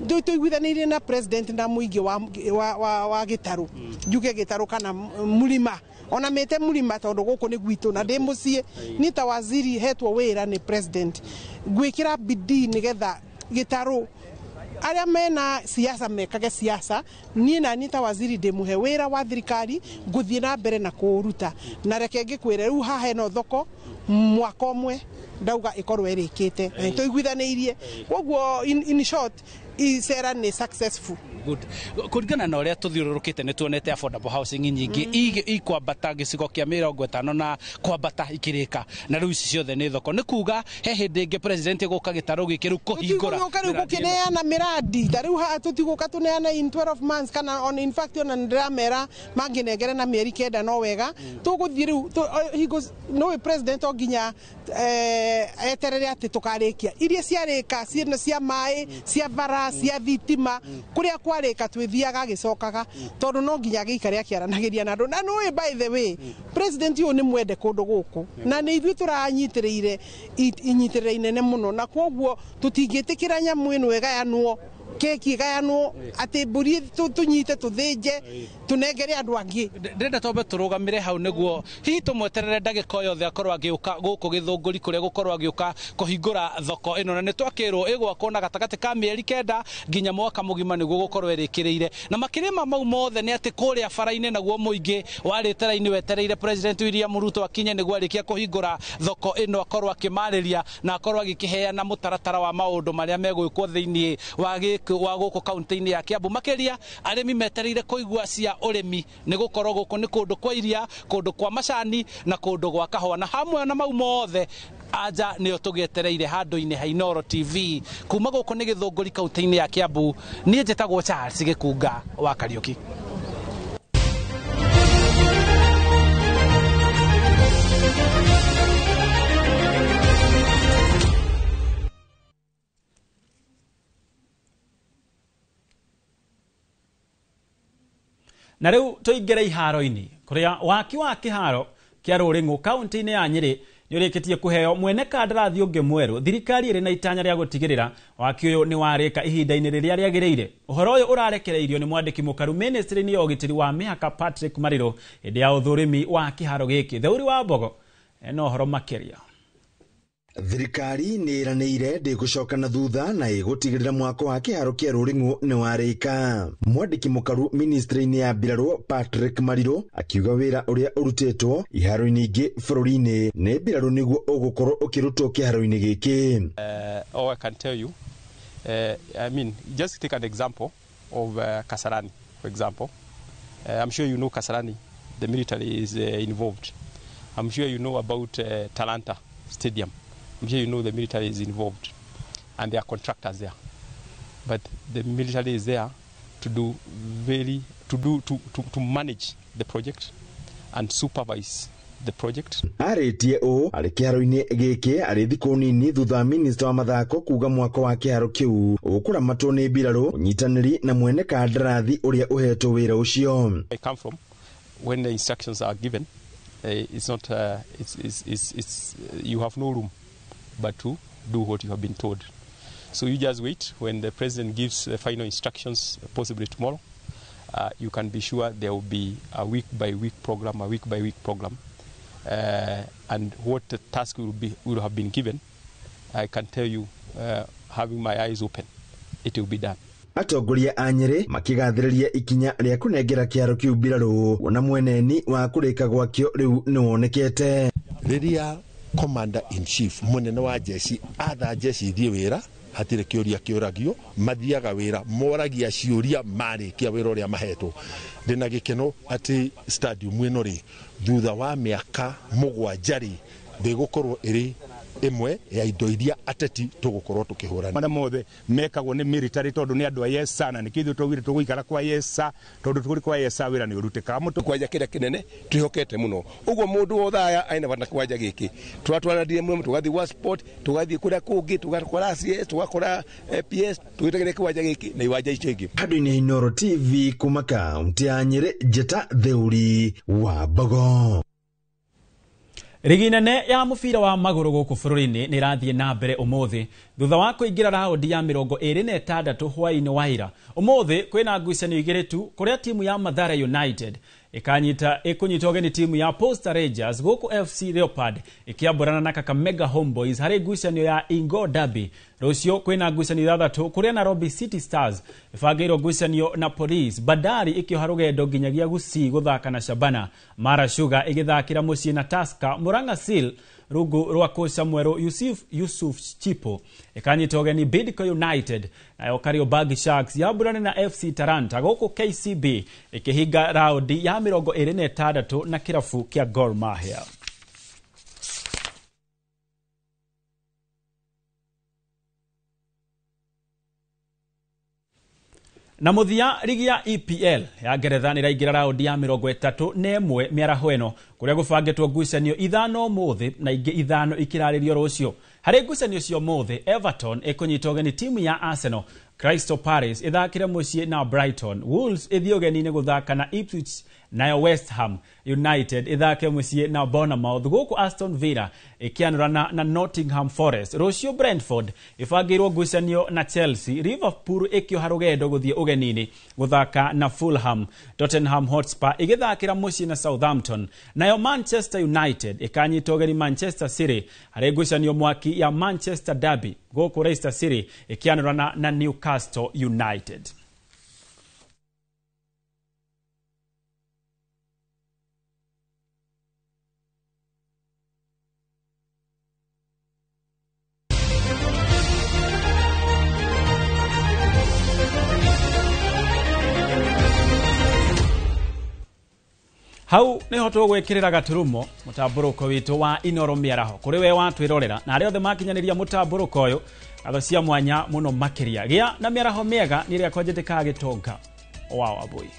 Tũiguithanĩirie na president na mũingĩ wa gĩtarũ, njuge gĩtarũ kana mũrima, ona mĩte mũrima tondũ gũkũ nĩ gwitũ na ndĩ mũciĩ. Niĩ ta waziri hetwo wĩra nĩ president ngwĩkĩra bidii nĩgetha gĩtarũ arĩa mena siasa mekage siasa. Niĩ na niĩ ta waziri ndĩmũhe wĩra wa thirikari ngũthiĩ na mbere na kũũruta, na reke ngĩkwĩre rĩu haha hena thoko mwaka ũmwe ndauga ĩkorwo ĩrĩkĩte na nĩtũiguithanĩirie. Koguo in short icera nĩ successful. Good. Kũringana na ũrĩa tũthiũrũrũkĩte nĩ tuonete affordable housing nyingĩ ikwambata gĩcigo kĩa 50 na kwambata ikĩrĩka, na rĩu ici ciothe nĩ thoko. Nĩ kuga he hĩndĩ ĩngĩ president gũka gĩtarũ gĩkĩ rĩu kũhingũra tũtigũka rĩu gũkĩneana mĩradi ta rĩu haha tũtigũka tũneana in 12 months kana on, in fact ona ndĩramera mangĩnengere na mĩeri 9 no wega tũgũthiĩ rĩu hingo nĩũĩ president o nginya eterere atĩ tũkarĩkia iria ciarĩka cia maĩ, cia bara, cia thitima, kũrĩa kwarĩka twĩthiaga agĩcokaga tondũ no nginya agĩikare akĩaranagĩria na andũ. Na nĩũĩ by the way president ũyũ nĩ mwende kũndũ gũkũ, na nĩ ithuĩ tũranyitĩrĩire inyitĩrĩra inene mũno, na kwoguo tũtingĩtĩkĩra nyamũ ĩno ĩgayanwo Keki ĩgayanwo atĩ mbũri tũnyite tũthĩnje tũnengere andũ angĩ. Ndĩrenda twambe tũrũgamĩre hau nĩguo hihi tũmweterere ndagĩka o yothe akorwo agĩũka gũkũ Gĩthũngũri kũrĩa gũkorwo agĩũka kũhingũra thoko ĩno, na nĩ twakĩrwo ĩgwakwo na gatagatĩ ka mĩeri 9 nginya mwaka mũgima nĩguo gũkorwo ĩrĩkĩrĩire. Na makĩria ma mau mothe nĩ atĩ kũrĩa bara-inĩ naguo mũingĩ warĩte raini wetereire President William Ruto akinye nĩguo arĩkia kũhingũra thoko ĩno akorwo akĩmarĩria na akorwo agĩkĩheana mũtaratara wa maũndũ marĩa megwĩkwo thĩinĩ wa gũkũ kaunti-inĩ ya Kiambu. Makĩria arĩmi metereire kũigua cia ũrĩmi nĩ gũkorwo gũkũ nĩ kũndũ kwa iria, kũndũ kwa macani na kũndũ gwa kahũa, na hamwe na mau mothe anja nĩyo tũgĩetereire handũ-inĩ ha Inooro TV. Kuma gũkũ nĩ Gĩthũngũri kaunti-inĩ ya Kiambu, niĩ njĩtagwo Charles Gĩkunga wa Kariũki. Na rĩu tũingĩre iharo-inĩ kũrĩa waki wa kĩharo kĩa Rũrĩng'ũ kaunti-inĩ ya Nyĩrĩ nĩũrĩkĩtie kũheo mwene kandarathi ũngĩ mwerũ. Thirikari ĩrĩ na itanya rĩa gũtigĩrĩra waki ũyũ nĩ warĩka ihinda-inĩ rĩrĩa rĩagĩrĩire. Ũhoro ũyũ ũrarekereirio nĩ mwandĩki mũkaru ministry-inĩ ya ũgitĩri wa mĩhaka Patrick Mariro hĩndĩ ya ũthũrimi wa kĩharo gĩkĩ. Theuri wa Mbogo ena ũhoro makĩria. Thirikari nĩ ĩranĩire ndĩgũcoka na thutha na ĩgũtigĩrĩra mwako wa kĩharo kĩa Rũrĩng'ũ nĩ warĩka. Mwandĩki mũkaru ministry-inĩ ya mbirarũ Patrick Mariro akiuga wĩra ũrĩa ũrutĩtwo iharo-inĩ ingĩ bũrũri-inĩ nĩ mbirarũ nĩguo ũgũkorwo ũkĩrutwo kĩharo-inĩ gĩkĩ. All I can tell you, I mean, just take an example of Kasarani, for example. I'm sure you know Kasarani, the military is involved. I'm sure you know about Talanta Stadium. I'm sure you know the military is involved, and there are contractors there. But the military is there to do to manage the project and supervise the project. Arĩtie ũũ arĩ kĩharo-inĩ gĩkĩ arĩ thikũ nini thutha wa minista wa mathako kuga mwako wa kĩharo kĩu ũkũramatwo nĩ mbirarũ ũnyitanĩri na mwene kandarathi ũrĩa ũhetwo wĩra ũcio. I come from when the instructions are given, it's not it's you have no room but to do what you have been told. So you just wait when the president gives the final instructions, possibly tomorrow. You can be sure there will be a week by week program, and what the task will have been given. I can tell you, having my eyes open, it will be done. Atongoria a Nyĩrĩ makĩgathĩrĩria ikinya rĩa kũnengera kĩharo kĩu mbirarũ wona mweneni wa kũrĩka gwakĩo rĩu nĩwonekete. Rĩrĩa commander in chief munene wa jeshi atha jeshi ithiĩ wĩra hatirĩ kĩũria kĩũragio, mathiaga wĩra moragia ciũria marĩkia wĩra ũrĩa mahetwo. Ndĩna gĩkeno atĩ stadium ĩno rĩ thutha wa mĩaka 7 rĩ ndĩgũkorwo ĩrĩ ĩmwe ya indo iria ateti tũgũkorwo tũkĩhũrana. Marĩa mothe mekagwo nĩ military tondũ nĩ andũ a yesa, na nĩkĩo ithuĩ twaugire tũgũikara kwa yesa tondũ tũrĩ kwa yesa wĩra nĩ ũrutĩkaga. Mũtũ kwanja kĩrĩa kĩnene twĩhokete mũno ũguo mũndũ wothe aya aina bata kwanja gĩkĩ tũratwara DM tũgathiĩ gwa sport tũgathiĩ kũrĩa kũngĩ tũgakora CS tũgakora PS tũgĩtegere kwanja gĩkĩ na iwanja icio ingĩ. Handũ-inĩ Inooro TV kuma kaunti ya Nyĩrĩ, Njĩta Theuri wa Mbogo. Rigi nene ya mũbira wa magũrũ gũkũ bũrũri-inĩ nĩ ĩrathiĩ na mbere ũmũthĩ thutha wa kũingĩra raundi ya 26 hwaĩ-inĩ wa ira. Ũmũthĩ kwĩna ngucanio igĩrĩ tu kũrĩa timu ya Mathare United ĩkũnyita ũgeni timu ya Posta Rangers gũkũ FC Leopard ĩkĩambũrana na Kakamega Homeboys harĩ ngucanio ya Ingo Derby. Rũciũ kwĩna ngucanio 6 kũrĩa Nairobi City Stars ĩbangĩirwo ngucanio na Police, Bandari ĩkĩoha rũgendo nginyagia Gusii gũthaka na Shabana, Mara Sugar ĩgĩthakĩra mũciĩ na Tusker, Murang'a Seal rungu rwa kocha mwerũ Yusuf Chipo ĩkanyita ũgeni Bidco United, nayo Kariobangi Sharks yambũrane na FC Talanta gũkũ KCB ĩkĩhinga raundi ya 26 na kĩrabu kĩa Gor Mahia. Na mũthia rigi ya EPL ya Ngeretha nĩ ĩraingĩra raundi ya 31 mĩaraho ĩno Kuria gubangitwo ngucanio 5 umuthi na ingi 5 ikiraririo rucio. Hari ngucanio cia umuthi, Everton ikunyita ũgeni timu ya Arsenal, Crystal Palace ithakire muciĩ na Brighton, Wolves ithie ũgeni-inĩ gũthaka na Ipswich, nayo West Ham United ithake muciĩ na Bournemouth, gũkũ Aston Villa ĩkĩanũrana na Nottingham Forest. Rũciũ Brentford ĩbangĩirwo ngucanio na Chelsea, Liverpool ĩkĩoha rũgendo gũthiĩ ũgeni-inĩ gũthaka na Fulham, Tottenham Hotspur ĩgĩthakĩra mũciĩ na Southampton, nayo Manchester United ĩkanyita ũgeni Manchester City harĩ ngucanio mwaki ya Manchester Derby, gũkũ Leicester City ĩkĩanũrana na Newcastle United. Hau niho tugwikirira gaturumo mutamburuko witu wa Inoro Miaraho kuri we watwirorera na aria othe makinyaniria mutamburuko uyu ngatho cia mwanya muno makiria gia na miaraho miega ni ria kwanjitikaga gitonga wa wabui.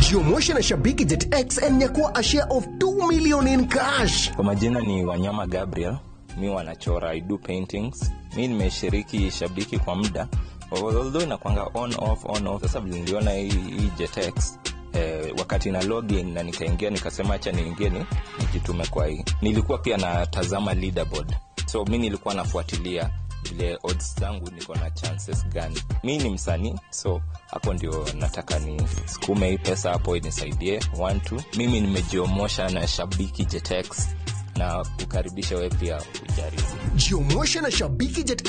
Jiomoshe na Shabiki Jet X and nyakua a share of 2 million in cash. Kwa majina ni Wanyama Gabriel, mi wanachora, I do paintings. Mi nimeshiriki Shabiki kwa muda, although inakuanga on off on off. Sasa vile niliona hii Jet X wakati na login na nikaingia nikasema acha niingie nijitume kwa hii. Nilikuwa pia natazama leaderboard. So mi nilikuwa nafuatilia vile odds zangu niko na chances gani. Mi ni msanii, so hapo ndio nataka ni sukume hii pesa hapo inisaidie 1 2. Mimi nimejiomosha na Shabiki Jet X na kukaribisha wewe pia ujaribu. Jiomoshe na Shabiki Jet